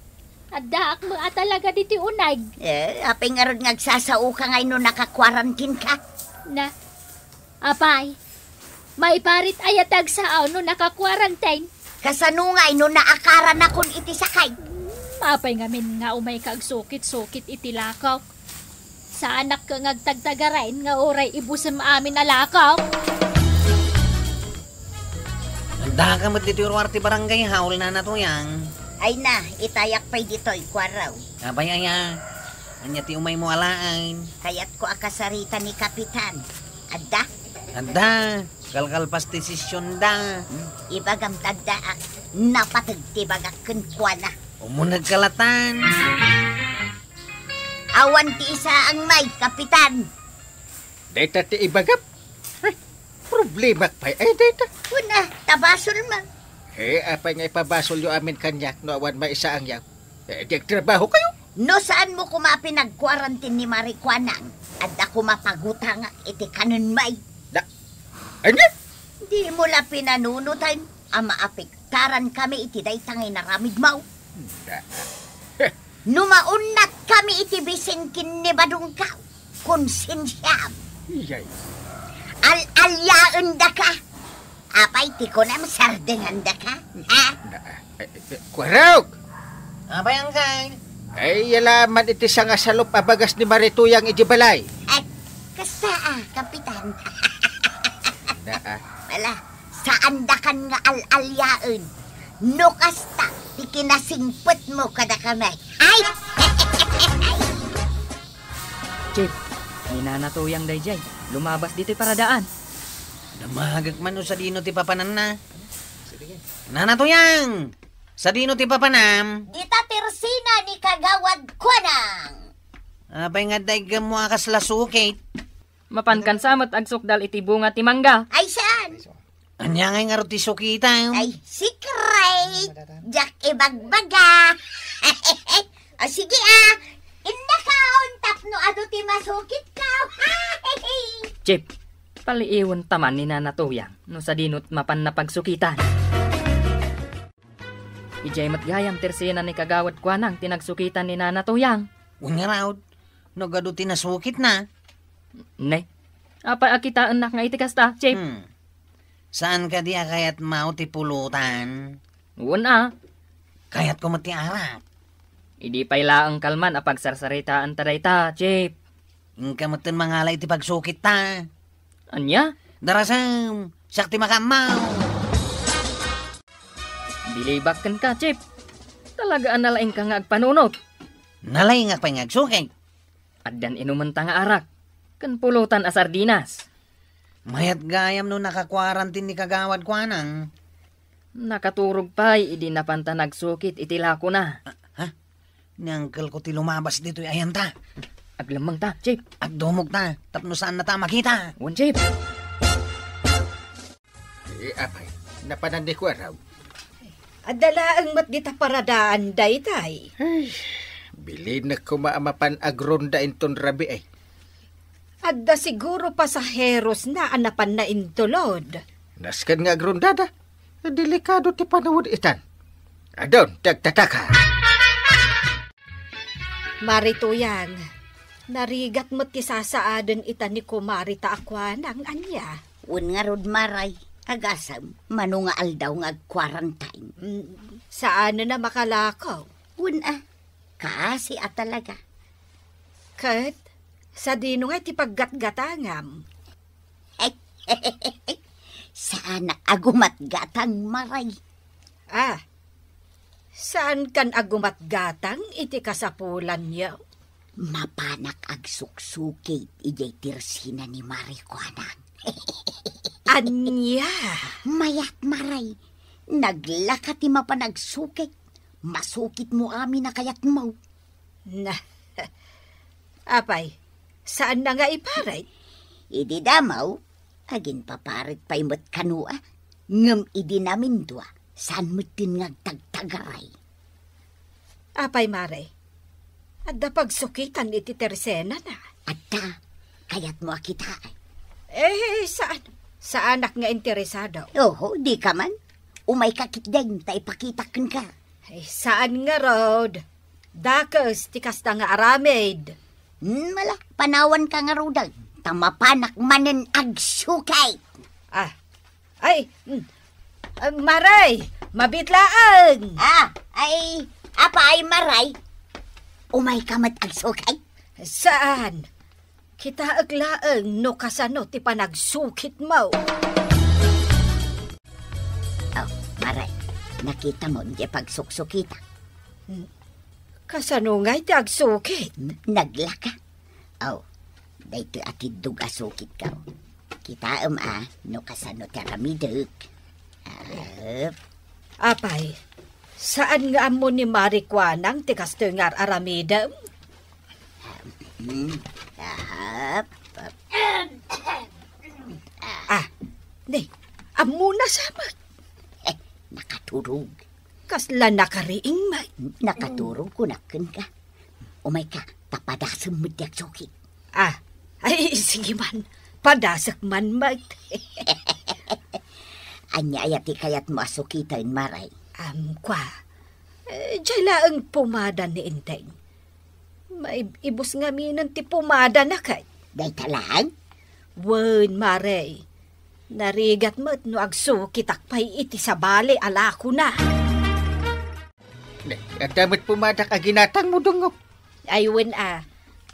Addaak met a talaga ditoy uneg. Eh, apay ngarud nga agsasaoka ngay no naka-quarantine ka? Na, apay, maiparit aya ti agsao no naka-quarantine? Kasano ngay no naakaranakon iti sakey? Apay ngamin nga umayka agsukit-sukit iti lakok? Saanak nga agtagtagaren nga uray ibusem amin a lakok? Andaka met ditoy ruar ti barangay hall, Nana Tuyang. Ay na, itayak pay ditoy, kuaraw. Apay aya, ania ti umaymo alaen? Kayatko a kasarita ni Kapitan. Adda? Adda. Kalkalpas ti sesionda. Hmm, ibagam ta addaak. Napateg ti bagak kenkuana. Umunegka latan. Awan ti isaang may, Kapitan. Dayta ti ibagam. Ay, problemak pay ay dayta. Kuna, ta basolmo. Eh, apay nga ipabasolyo amin kaniak no awan maisaangyo? Eh, di agtrabahokayo. No saanmo koma a pinagkuarantin ni Mari Kuanang, adda koma pagutangak iti kanenmi. Da, ania? Dimo la pinanunoten a maapektaran kami iti dayta nga inaramidmo. Da. No maunnat kami iti bisin ken ni Badongko, konsensiam. Iyay. Al-aliaendaka. Apay ti kunam, sardengandaka? Ha? Na, eh, eh, Kuarog! Apay, Angkay? Ay, yala man iti sangasalup a bagas ni Mari Tuyang iti balay. Ay, kasta, ah, Kapitan. Na, ah. Wala, saandakan nga al-aliaen. No kasta, ti kinasingpetmo kadakami. Ay! Chief, ni Nana Tuyang daydiay, lumabas ditoy paradaan. Damagek man no sadino ti papananna. Nana Tuyang! Sadino ti papanam? Dita tersina ni Kagawad Kuanang. Apay nga adda iggammo a kasla sukit? Mapankansa met agsukdal iti bunga ti mangga. Ay, saan? Ania ngay ngarud ti sukitam? Ay, secret! Diak ibagbaga. O, sige, ah. Innakaon tapno adu ti masukitko. Chip, paliiwenta man ni Nana Tuyang no sadino ti mapanna pagsukitan. Idiay met gayam tersina ni Kagawad Kuanang ti nagsukitan ni Nana Tuyang. Wen ngarud, no adu ti nasukitna. Ne, apay a kitaennak nga iti kasta, Chip? Hmm. Saan kadi a kayatmo ti pulutan? Wen a. Kayatko met ti arak. Idi pay laeng kalman a pagsarsaritaanta dayta, Chip. Inka metten mangala iti pagsukitta. Ania? Darasem, siak ti makaammo. Bilibak kenka, Chip. Talaga a nalaingka nga agpanunot. Nalaingak pay nga agsukit. Addan inumenta nga arak, ken pulutan a sardinas. Mayat gayam no nakakuarantin ni Kagawad Kuanang. Nakaturog pay idi napanta nagsukit iti lakona. Ah, ha? Ni angkelko ti lumabas ditoy ayanta. Aglemmengta, Chip. Agdumogta, tapno saannata a makita. Wen, Chip. Eh, apay, napanan ni Kuarog? Adda laeng met dita paradaan daytay. Ay, bilinek koma a mapan agronda inton rabii. Adda siguro pasaherosna a napanna intulod. Nasken nga agrondada. Delikado ti panawed itan. Adun ti agtataka. Mari Tuyang, narigat met ti sasaaden ita ni Kumari ta a Kuanang, ania? Wen ngarud, Maray, agasem, mano nga aldaw nga agquarantine? Mm, saanen a makalako. Wen a, kaasi a talaga. Ket, sadino ngay ti paggatgatangam? Saanak a gumatgatang, Maray. Ah, saankan a gumatgatang iti kasapulanyo? Mapanak agsuksukit idiay tersina ni Mari Kuanang. Ania? Mayat, Maray. Naglaka ti mapan agsukit. Masukitmo amin a kayatmo. Na, apay, saanna nga iparit? Idi damo, aginpaparit pay met kano a, ngem idi namindua, saan metten nga agtagtagaray. Apay, Mare, adda pagsukitan iti tersenana? Adda, kayatmo a kitaen? Eh, saan? Saanak nga interesado. Oho, dika man. Umayka ketdin, ta ipakitak kenka. Ay, saan ngarud? Dakes ti kasta nga aramid. Hmm, mala, panawanka ngaruden, ta mapanak manen agsukit. Ah, ay, mm, ah, Maray, mabit laeng. Ah, ay, apay, Maray? Umayka met agsukit? Saan? Kitaek laeng no kasano ti panagsukitmo. Oh, Maray, nakitamo diay pagsuksukitak? Hmm. Kasano ngay ti agsukit? N-, naglaka. Oh, daytoy a tiddog a sukitko. Kitaem a, no kasano ti aramidek. Ah. Apay, saan nga ammo ni Mari Kuanang ti kastoy nga ar-aramidem? Hmm, ahap. Ah, ne, ammona sa met. Eh, Nakaturog. Kasla nakariing met. Nakaturog, kunak kenka. Umayka, ta padasem met ti agsukit. Ah, ay, sige man. Padasek man met. Ania aya ti kayatmo a sukiten, Maray? Am, kua. Eh, diay laeng pomada ni Enteng. Maib-ibus ngaminen ti pomadana ket. Dayta laeng? Wen, Maray. Narigat met no agsukitak pay iti sabali a lakona. Ne, adda met pomadak a ginatangmo, Dungop. Ay, wen a,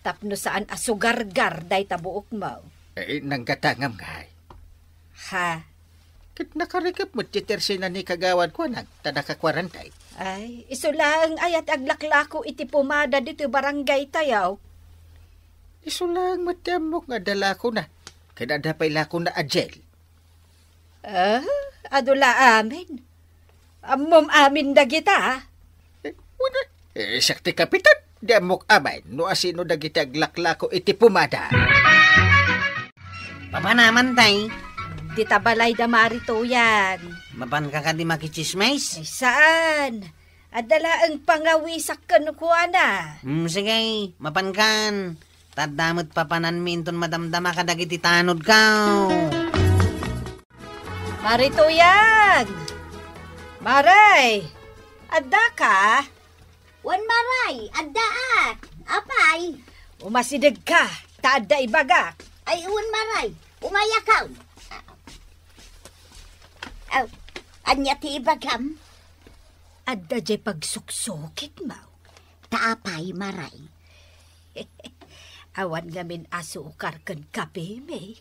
tapno saan a sugargar dayta buokmo. Eh, nanggatangam ngay. Ha? Ket nakarikep met ti tersina ni Kagawad Kuanang, ta naka-quarantine. Ay, isu laeng aya ti aglaklako iti pomada ditoy barangay tayo. Isu laeng met ti ammok nga adda lakona. Ket adda pay lakona a gel. Ah, adu la amin. Ammom amin dagita, ah. Eh, wala. Eh, siak ti kapitan. Di ammok amin no asino dagiti aglaklako iti pomada. Papanaman tay. Dita balay da Mari Tuyang. Mapanka kadi makitsismis? Ay, saan? Adda laeng pangawisak kenkuana. Hmm, sige, mapankan. Ta adda met papananmi inton madamdama kadagiti tanodko. Mari Tuyang! Maray! Addaka? Wen, Maray, addaak. Apay? Umasidegka, ta adda ibagak. Ay, wen, Maray, umayakon. Aw, ania ti ibagam? Adda diay pagsuksukitmo. Ta apay, Maray? Awan ngamin asukar ken kapemi.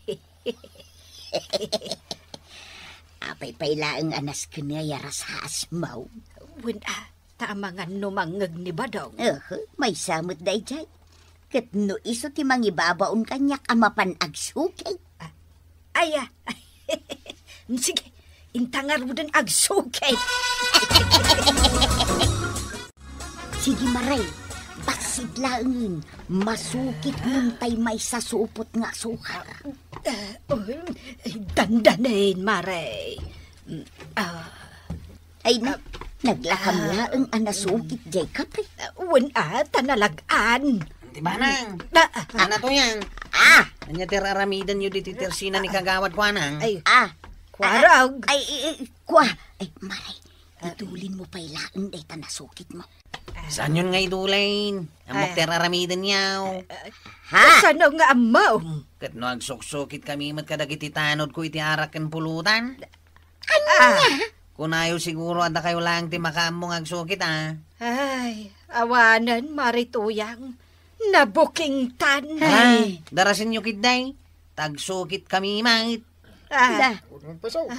Apay pay laeng a nasken a rasasmo? Wen a, ta amangan no mangngeg ni Badong. Aha, maysa met daydiay. Ket no isu ti mangibabaon kaniak a mapan agsukit. Ah, aya. Sige, inta ngaruden agsukit. Sige, Maray. Bassit laengen, masukit montay maysa supot nga asukar. Ah, um, dandanen, Maray. Mm, ah. Ay, na, naglakam laeng a nasukit diay kape. Ah, wen a, ta nalag-an. Ti Manang. Ah, ah, Ana to yan. Ah! Ania ti raramidenyo ditoy tersina ni Kagawad Kuanang? Ay, Ah! Kuarag. Ay, ay, ay, kua. Ay, Maray, Ah. Idulin mo pay laeng dayta nasukit mo. Saan yon nga idulin? Ammok Ah. ti raramidenyo. Ha? Saan nga ammom? Ket no agsuksukit kami met kadagiti tanod ko iti arak ken pulutan? Ania? Ah. Kunayo siguro adda kayo laeng ti makaammo nga agsukit, a. Ay, awanen, Mari Tuyang. Nabukingtan. Ay, darasenyo ketdi. Tagsukit kami met. Ah. Da.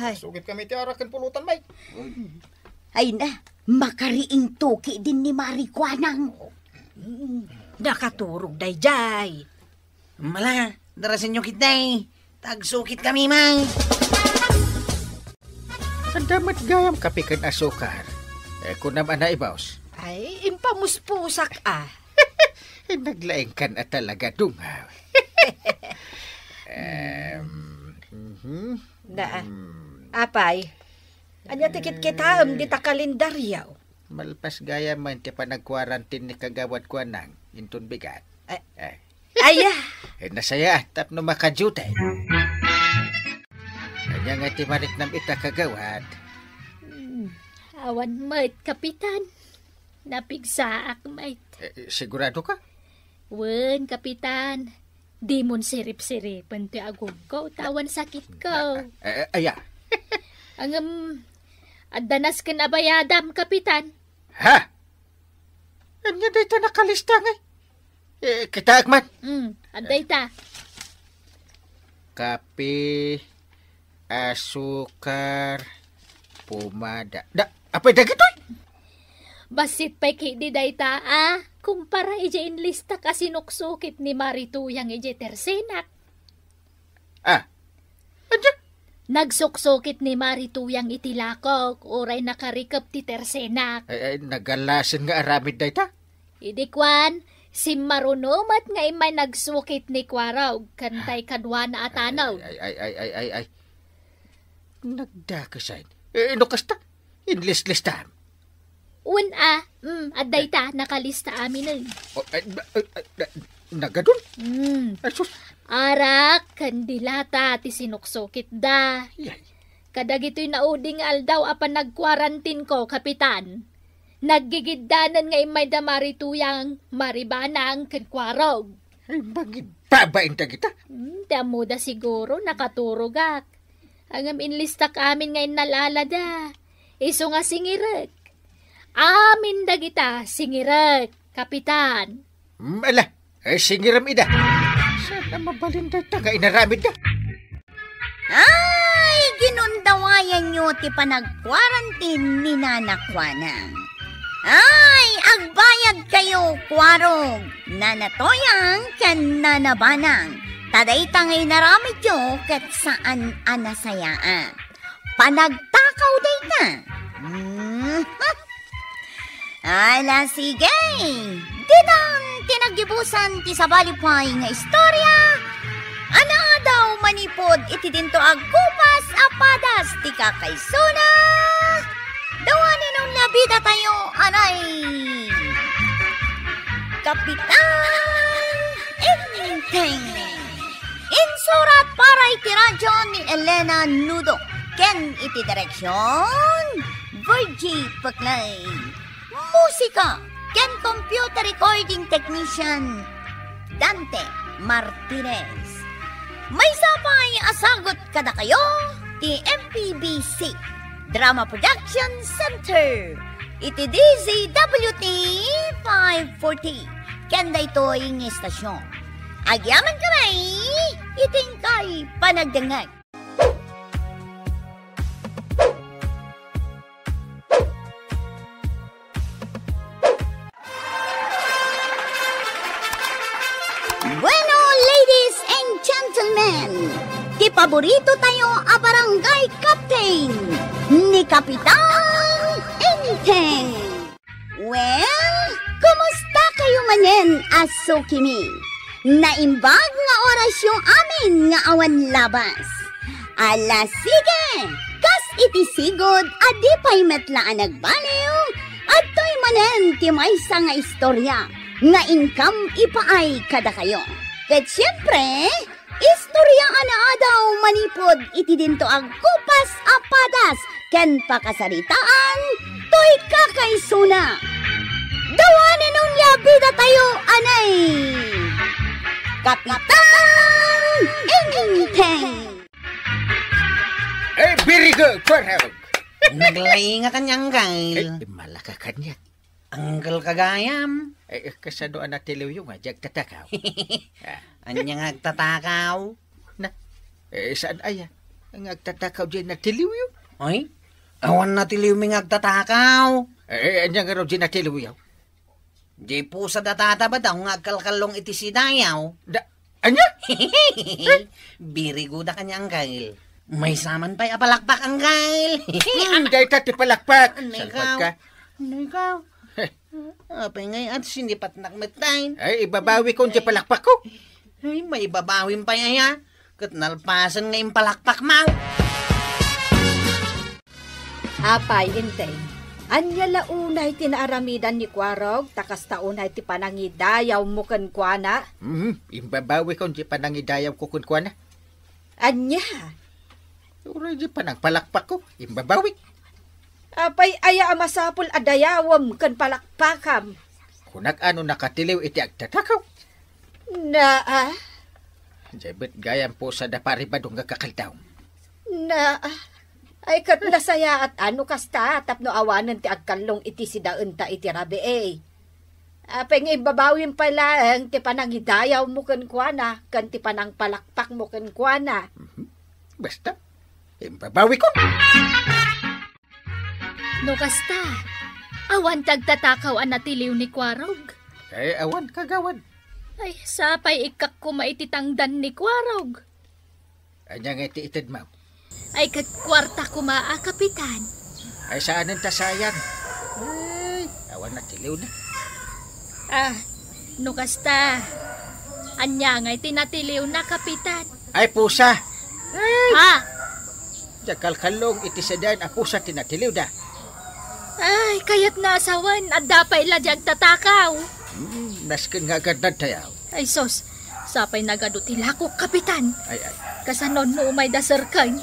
Ay. Sukit kami ti arak ken pulutan, bay. Ay na, makariingto ketdin ni Mari Kuanang. Mm, nakaturog daydiay. Mala, darasenyo ketdi. Tagsukit kami met. Adda met gayam kape ken asukar. Eh, kunam a naibos. Ay, impamuspusak a. Naglaingkan a talaga, Dungaw. Em, mhm. Na, Hmm. Apay, ania ti kitkitaem dita kalendaryo? Malpas gayam ti panagkuarantin ni Kagawad Kuanang, inton bigat. Eh. Eh. Aya. Eh, nasaya, tapno makadiute. Ania nga ti mariknam ita, Kagawad? Hmm, awan met, Kapitan. Napigsaak met. Eh, sigurado ka? Wen, Kapitan. Dimon sirip-siripen ti agumko, ta awan sakitko. Eh, eh, aya? Ngem, adda nasken a bayadam, Kapitan. Ha? Ania dayta nakalista ngay? Eh, kitaek man. Mm, adda ita. Kape, asukar, pomada. Da, apay dagitoy? Bassit pay ketdi dayta, a, kumpara idiay inlistak a sinuksukit ni Mari Tuyang idiay tersenak. Ah, ania? Nagsuksukit ni Mari Tuyang iti lakok, uray nakarikep ti tersenak. Ay, ay, nagalasen nga aramid dayta? Idi kuan, simmaruno met nga immay nagsukit ni Kuarog, ken tay kaduana a tanaw. Ay, ay, ay, ay, ay, ay. Nagdakesan. Eh, no kasta? Inlislistam? Wen a, mm, adda ita, nakalista aminen. Oh, ay, ay, ay, ay, nagadun? Mm. Ay, sus. Arak, ken dilata ti sinuksukitda. Yay. Kadagitoy naudi nga aldaw a panagkuarantinko, Kapitan. Naggigiddanan nga immayda marituyang, maribanang, ken kuarog. Ay, mangibaba inta kita. Hmm, ti ammoda siguro, nakaturogak. Ngem inlistak amin nga innalalada. Isu nga singirek. Amin dagita singirek, Kapitan. Hmm, ala, ay, singirem ida. Saan a mabalin dayta nga inaramidda? Ay, ginundawayanyo ti panagkuarantin ni Nana Kuanang. Ay, agbayad kayo, Kuarog, Nana Toyang, ken Nana Banang. Ta dayta nga inaramidyo ket saan a nasayaat. Panagtakaw dayta. Mhm. Ala, sige. Ditan ti naggibusan ti sabali pay nga istorya a naadaw manipud iti dinto agkupas a padas ti kakaisuna. Dawanen a biddatayo, anay. Kapitan Enteng. Insurat para iti radio ni Elena Nudo ken iti direksion, Virgie Peclay. Musika ken computer recording technician, Dante Martinez. Maysa pay a sagut kadakayo ti M P B C Drama Production Center iti D Z W T five forty ken daytoy nga istasyon. Agyamankami iti inkay panagdengngeg. Bueno, ladies and gentlemen, ti paborito tayo a barangay captain, ni Kapitan Enteng. Well, kumusta kayo manen a sukimi? Naimbag nga orasyo amin nga awan labas. Ala, sige! Kas iti sigud a di pay met la a nagbaliw, adtoy manen ti maysa nga istorya nga inkam ipaay kadakayo. Ket siempre, istorya a naadaw manipud iti dinto agkupas a padas ken pakasaritaan toy kakaisuna. Dawanen a biddatayo, anay! Kapitan Enteng! Eh, very good, Kuarog. Naglainga kaniak, Uncle. Eh, malaka kaniak. Uncle ka gayam. Eh, eh, kasano a natiliwyo nga, di agtatakaw? Ah. Ania nga agtatakaw? Na, eh, saan aya? Nga agtatakaw di natiliwyo? Ay, awan natiliwmi nga agtatakaw. Eh, eh, ania nga raw di natiliwyo? Di pusa da tata ba daw nga agkalkallong iti sidayaw? Da, ania? Birigo da kaniak, Uncle. Maysa man pay a palakpak, Uncle. Hmm, dayta ti palakpak. Anay Salpag ka. Ka. Anay ka. Apay ngay-at sinipatnak met tayo. Ay, ibabawikon ti palakpakko. Ay, maibabawim pay aya. Ket nalpasen nga impalakpakmo. Apay, Enteng, ania la unay ti naaramidan ni Kuarog, ta kasta unay ti panangidayawmo kenkuana? Mhm, imbabawikon ti panangidayawko kenkuana. Ania? Uray di panangpalakpakko, imbabawik. Apay aya a masapul a dayawem ken palakpakam? Kunak a no nakatiliw iti agtatakaw. Naa. Diay met gayam pusa da pari Badong nga kakaldaw. Naa. Ay, ket nasayaat a no kasta tapno awanen ti agkallong iti sidaenta iti rabii. Apay nga imbabawim pay laeng ti panangidayawmo kenkuana ken ti panangpalakpakmo kenkuana. Mhm. Basta, imbabawikon. No kasta, awan ti agtatakaw a natiliw ni Kuarog? Ay, awan, kagawad. Ay, sapay ikkak koma iti tangdan ni Kuarog. Ania nga iti itedmo? Ay, ket kuarta koma a, Kapitan. Ay, saanen ta sayang. Ay, awan natiliw na. Ah, no kasta, ania nga iti natiliw na, Kapitan? Ay, pusa. Ay! Ha? Diay kalkallong iti seden a pusa ti natiliw da. Ay, kayatna a sawen, adda pay la di agtatakaw. Hmm, nasken nga agardadtayaw. Ay, sus, sapay nagadu ti lakok, Kapitan. Ay, ay. Kasanon no umay da serken?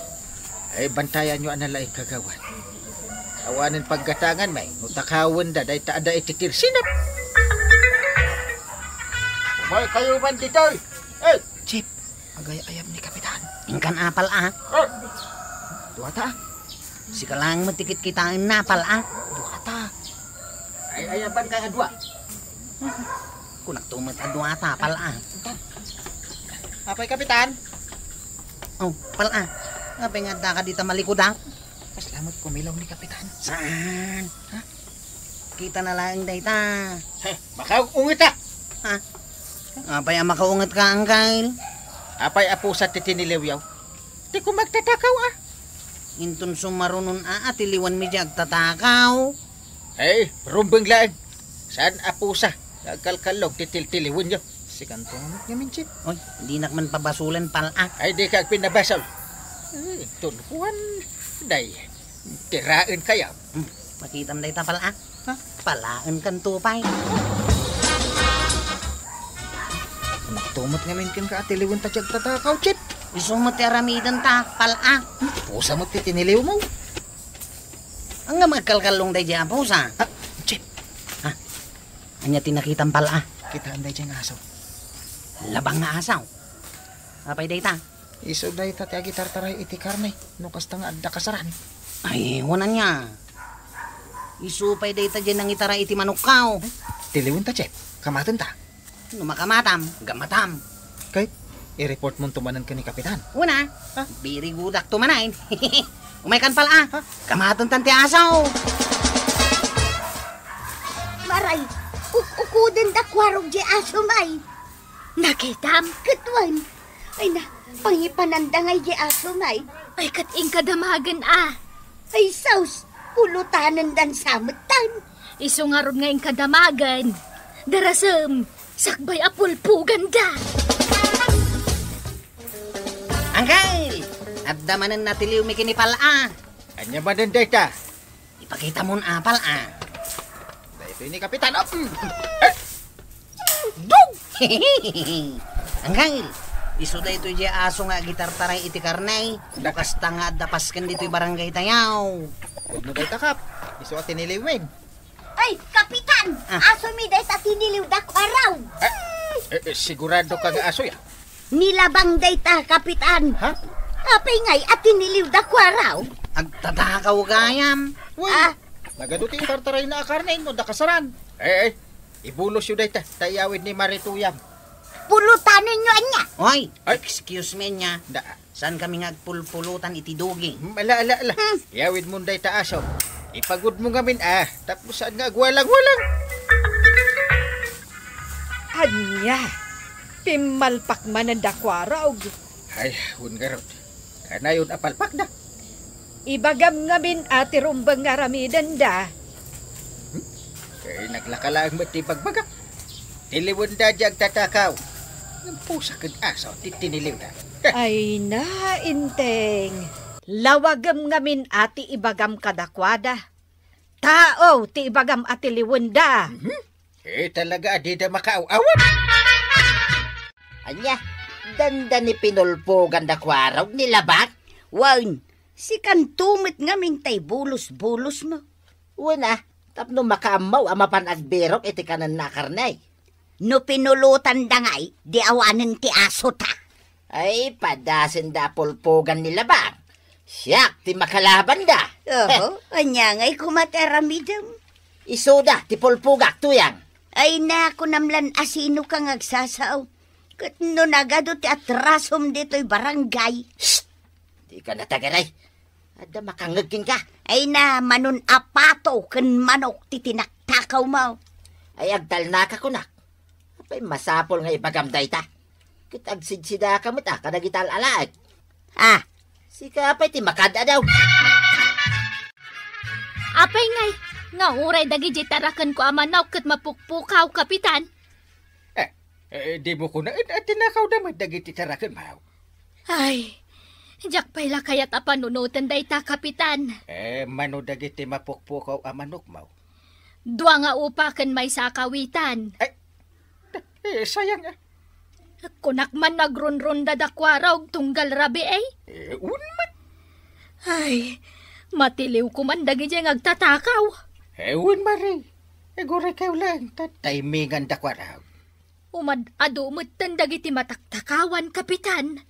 Ay, bantayanyo a nalaing kagawad. Awanen paggatangan, may, no takawenda, dayta adda iti tirsinep. Umay kayo man ditoy. Eh, Chief, agay-ayab ni Kapitan. Inkan apal, ah. Eh. Duata. Sika lang met ti kitkitaenna, pal-a. Duata. Ay, ay, apan kay adua. Kunakto met a duata, pal-a. Apay, Kapitan? Oh, pal-a. Apay nga addaka dita malikudak? Kasla met kumilaw ni Kapitan. Saan? Ha? Kita na laeng dayta. He, makaungit a! Ha? Apay a makaunget ka, Angkel? Apay a pusa ti tiniliwyaw? Ti koma agtatakaw, a. Inton sumarunon a, atiliwanmi di agtatakaw. Ay, rumbeng laeng. Saan a pusa nga agkalkallog ti tiltiliwenyo? Sikanto ngamin, Chief. Oy, dinak man pabasolen, pal-a. Ay, dika agpinabasol. Ay, tunkuan, day. Tiraen kayo. Hmm, makitam dayta, pal-a. Ha? Palaenkanto pay. Nakto met ngamin kenka a tiliwenta ti agtatakaw, Chief. Isu met ti aramidenta, pal-a. Pusa met ti tiniliwmo. Ania nga agkalkallong daydiay a pusa? Ah, Chief. Ha? Ania ti nakitam, pal-a? Kitam daydiay nga aso. Labang nga aso? Apay dayta? Isu dayta ti agitartaray iti karne, no kasta nga adda kasaran. Ay, wen ania. Isu pay dayta diay nangitaray iti manokko. Tiliwenta, Chief. Kamatenta. No makamatam, gammatam. Kay, i-report monto manen ken ni Kapitan. Wen a. Ha? Birigudakto manen. Umaykan, pal-a. Ha? Kamatentan ti aso. Maray, uk-ukuden da kuarog diay aso, may. Nakitam? Ket wen. Ay na, pangipananda ngay diay aso, may. Ay, ket inka damagen a. Ay, sus, pulutanendan sa metten. Isu ngarud nga inka damagen. Darasem, sakbay a pulpoganda. Angkel! Adda manen natiliwmi ken ni pal-a. Ania manen dayta? Ipakitamon a, pal-a. Daytoy ni Kapitan. Op! Mm. Eh! Dug! Angkel, isu daytoy diay aso nga agitartaray iti karne. No kasta nga adda pasken ditoy barangay tayo. Pudno dayta, Kap. Isu a tiniliwmi. Ay, Kapitan! Ah. Asomi dayta tiniliw da kuarog. Eh, eh, eh, sigurado ka nga aso ya? Ni Labang dayta, Kapitan. Ha? Apay ngay a tiniliw da kuarog? Agtatakaw gayam. Uy, ah. Nagadu ti itartarayna a karne no adda kasaran. Eh, eh, ibulosyo dayta, ta iyawid ni Marituyam. Pulutanenyo ania? Oy, ay. Excuse me nia. Da. Saankami nga agpulpulutan iti duging. Hmm, ala, ala, ala. Hmm. Iyawidmon dayta aso. Ipagudmo ngamin, ah, tapno saan nga agwalang-walang. Ania? Pimmalpak manen da kuarog. Ay, wen ngarud. Kanayon a palpakda. Ibagam ngamin a ti rumbeng nga aramidenda. Hmm? Kay naglaka laeng met ti bagbagak. Tiliwenda diay agtatakaw. Ngem pusa ken aso ti tiniliwda. Ay na, Enteng. Lawagem ngamin a ti ibagam kadakuada. Tao ti ibagam a tiliwenda. Mhm. Eh, talaga a dida makaaw-awat. Ania, dandani pinulpoganda kuarog ni Labang? Wen, sikanto met ngamin tay bulos-bulosmo. Wen a, tapno makaammo a mapan agbirok iti kanenna a karne. No pinulotanda ngay, di awanen ti asota. Ay, padasenda a pulpogan ni Labang. Siak ti makalabanda. Oho, ania ngay koma ti aramidem? Isuda ti pulpogak, tuyang. Ay, nakunam lan a sino ka nga agsasao. Ket no nagadu ti atrasom ditoy barangay. Shh! Dika natagaray. Adda makangngeg kenka. Ay na, manon a pato ken manok ti tinaktakawmo. Ay, agtalnaka kunak. Apay masapul nga ibagam dayta? Ket agsidsidaka met a kadagiti al-alaek. Ah, sika pay ti makad-adaw. Apay ngay, nga uray dagiti tarakenko a manok ket mapukpukaw, Kapitan? Eh, eh, dimo kunaen a tinakawda met dagiti tarakenmo? Ay, Diak pay la kayat a panunoten dayta, Kapitan. Eh, mano dagiti mapukpukaw a manokmo? Dua nga upa ken maysa a kawitan. Ay, eh, sayang, ah. Kunak man nagrunrunda da Kuarog tunggal rabii, eh. Eh, wen met. Ay, matiliwko man dagidiay nga agtatakaw. Eh, wen, Mari. Eh, gurikayo laeng, ta timingan da Kuarog. Umad-adu metten dagiti mataktakawan, Kapitan.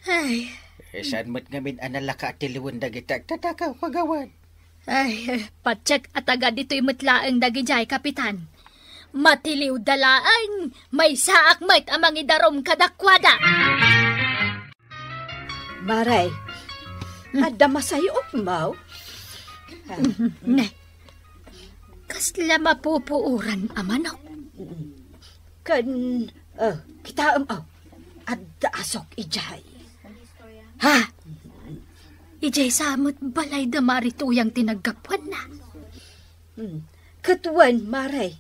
Ay. Eh, saan met ngamin a nalaka a tiliwen dagiti agtatakaw, Kagawad? Ay, eh, patiek a taga ditoy met laeng dagidiay, Kapitan. Matiliwda laeng, maysaak met a mangidarum kadakuada. Mare, adda masay-opmo? Ne, kasla mapupuoran a manok? Ken, eh, kitaem, oh, adda asok idiay. Ha? Idiay sa met balay da Mari Tuyang ti naggapuanna. Hmm. Ket wen, Mare,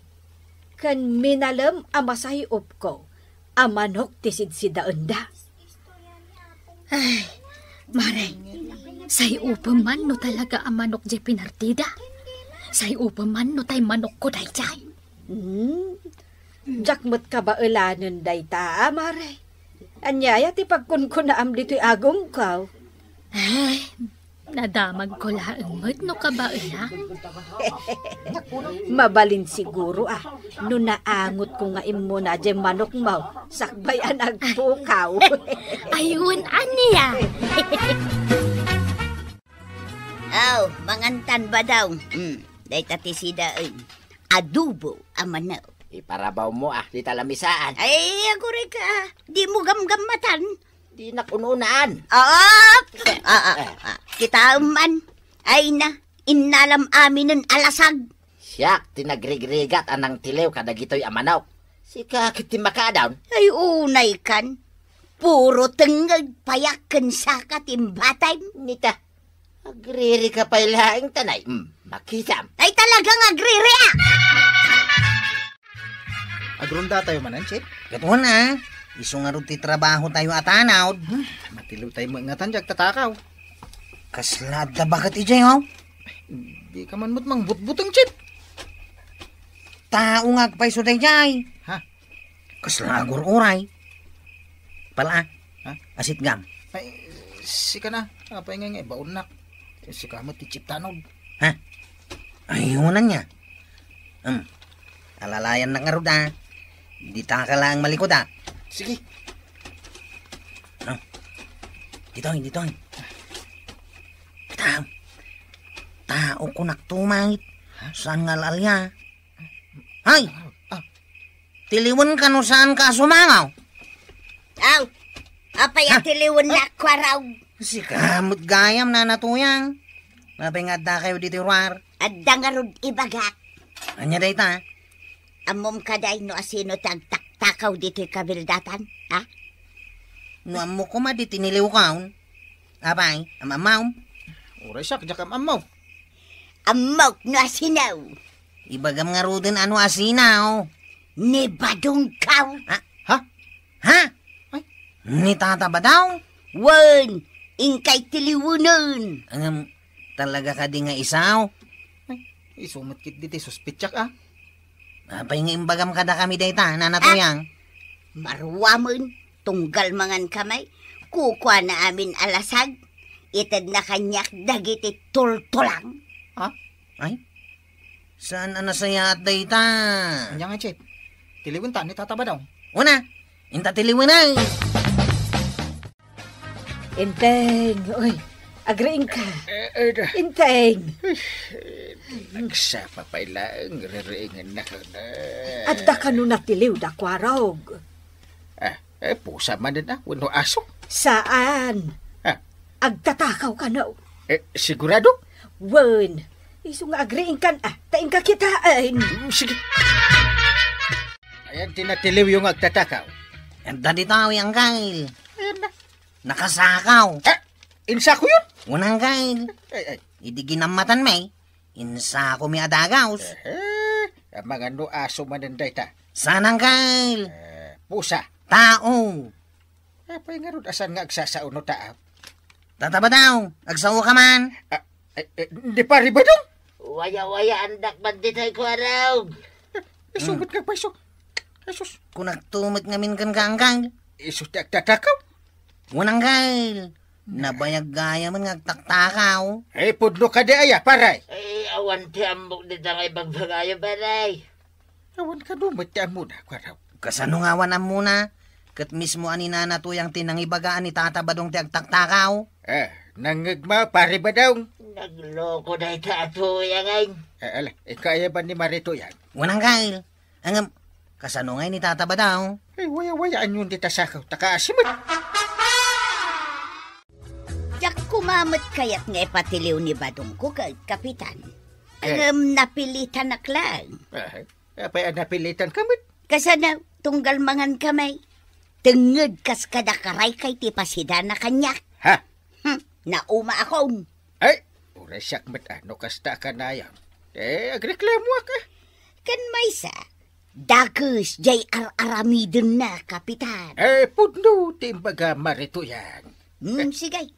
ken minalem a masay-opko a manok ti sidsidaenda. Ay, Mare, say-opem man no talaga a manok diay pinartida. Say-opem man no tay manokko daydiay. Hmm. Diak met kabaelanen dayta, a, Mare. Ania aya ti pagkunkunaam ditoy agongko? Ay, nadamagko laeng met no kabaela. Mabalin siguro, a, no naangotko nga immuna diay manokmo, sakbay a nagpukaw. Ay, wen, ania? Aw, mangantan, Badong. Hmm, dayta ti sidaen. Adobo a manok. Iparabawmo, a, dita lamisaan. Ay, agurayka, a. Dimo gamgammatan. Dinak un-unaan. Op! Ah, ah, ah. Kitaem man. Ay na, innalam aminen a lasag. Siak ti nagrigrigat a nangtiliw kadagitoy a manok. Sika ket ti makaadaw. Ay, unaykan. Puro tengngeg, payak ken saka ti imbatem. Nita, agririka pay laeng tanay. Mm, makitam. Ay, talagang agriri, a! Agrundatayo manen, Chief? Ket wen, a. Isu ngarud ti trabahotayo a tanod. Hmm, matiliwtayo met ngatan diay agtatakaw. Kasla adda baket idiay, o? Dika man met mangbutbuteng, Chief. Tao nga agpayso daydiay. Ha? Kasla agur-uray. Pala, a? Ha? Asitgam. Ay, sika na. Apay nga nga, baonnak. Sika met ti Chief Tanod. Ha? Ay, unan niya. Hmm. Alalayannak ngarud, a. Ditaka laeng malikod, a. Sige. No? Ditoy, ditoy. Kita. Tao kunak tumangit. Ha? Saan nga al-alia? Ay! Ah. Tiliwen ka no saan ka a sumangaw? Aw, apay a tiliwen na, Kuarog? Sika met gayam, Nana Tuyang. Apay nga adda kayo ditoy ruar? Adda ngarud ibagak. Ania dayta? Ammom kadi no asino ti agtaktakaw ditoy kabildatan, ha? No ammok koma di tiniliw kaon. Apay, am-ammaw? Uray siak, diak am-ammaw. Ammok no asino. Ibagam ngaruden a no asino. Ni Badong kaw. Ha? Ha? Ha? Ay. Ni Tata Badong? Wen, inkay tiliwenen. Ngem, talaga kadi nga isu? Ay, isu met ketdi ti suspetsak, a. Apay nga imbagam kadakami dayta, Nana Tuyang? Maruamen, tunggal mangan kami, kukuana amin a lasag, itedna kaniak dagiti tultulang. Ha? Ay? Saan a nasayaat dayta? Ania nga, Chief? Tiliwenta ni Tata Badong. Una, inta tiliwen ay. Enteng, uy, agriingka. Eh, eh, da. Enteng. Nagsapa pay laeng, ririingennak. Adda kano natiliw da Kuarog? Ah, eh, pusa manen a, wenno aso? Saan? Ah. Agtatakaw kano? Eh, sigurado? Wen, isu nga agriingkan a, ta inka kitaen. Mm, sige. Ayan ti natiliwyo nga agtatakaw. Adda ditoy, Angkel. Ayan na. Nakasakaw. Eh, insakoyon? Wen, Angkel. Ay, ay. Idi ginammatan mi, insakomi a dagaws. Eh, amangan no aso manen dayta. Saan, Angkel? Eh, pusa. Tao. Apay ngarud a saan nga agsasao no tao? Tata Badong, agsaoka man. Ah, eh, eh, ni Pare Badong? Waya-wayaandak man ditoy, Kuarog. Isu met nga paiso. Jesus. Kunakto met ngamin kenka, Angkal. Isu ti agtatakaw? Wen, Angkal. Nabayag gayamen nga agtaktakaw. Eh, pudno kadi aya, pare? Eh, awan ti ammok dita nga ibagbagayo, pare. Awan kano met ti ammona, Kuarog. Kasano nga awan ammona? Ket mismo a ni Nana Tuyang ti nangibaga a ni Tata Badong ti agtaktakaw. Eh, nangngegmo, Pare Badong? Nagloko dayta a Tuyang, ay. Eh, ala, ikaw aya ban ni Mare Tuyang? Wen, Angkal. Ngem, kasano ngay ni Tata Badong? Eh, waya-wayaanyon dita sakaw, ta kaasi met. Diak koma met kayat nga ipatiliw ni Badongko ket Kapitan. Eh. Ngem napilitanak laeng. Ah, apay a napilitanka met? Kasano, tunggal mangankami. Tengnged kas kadakaraykay ti pasidana kaniak. Ha? Hmm, nauma akon. Ay, uray siak met a no kasta a kanayon. Eh, agreklamoak, ah. Ken maysa, dakes jay ar-aramidenna, Kapitan. Eh, pudno ti imbaga, Mare Tuyang. Hmm, sige.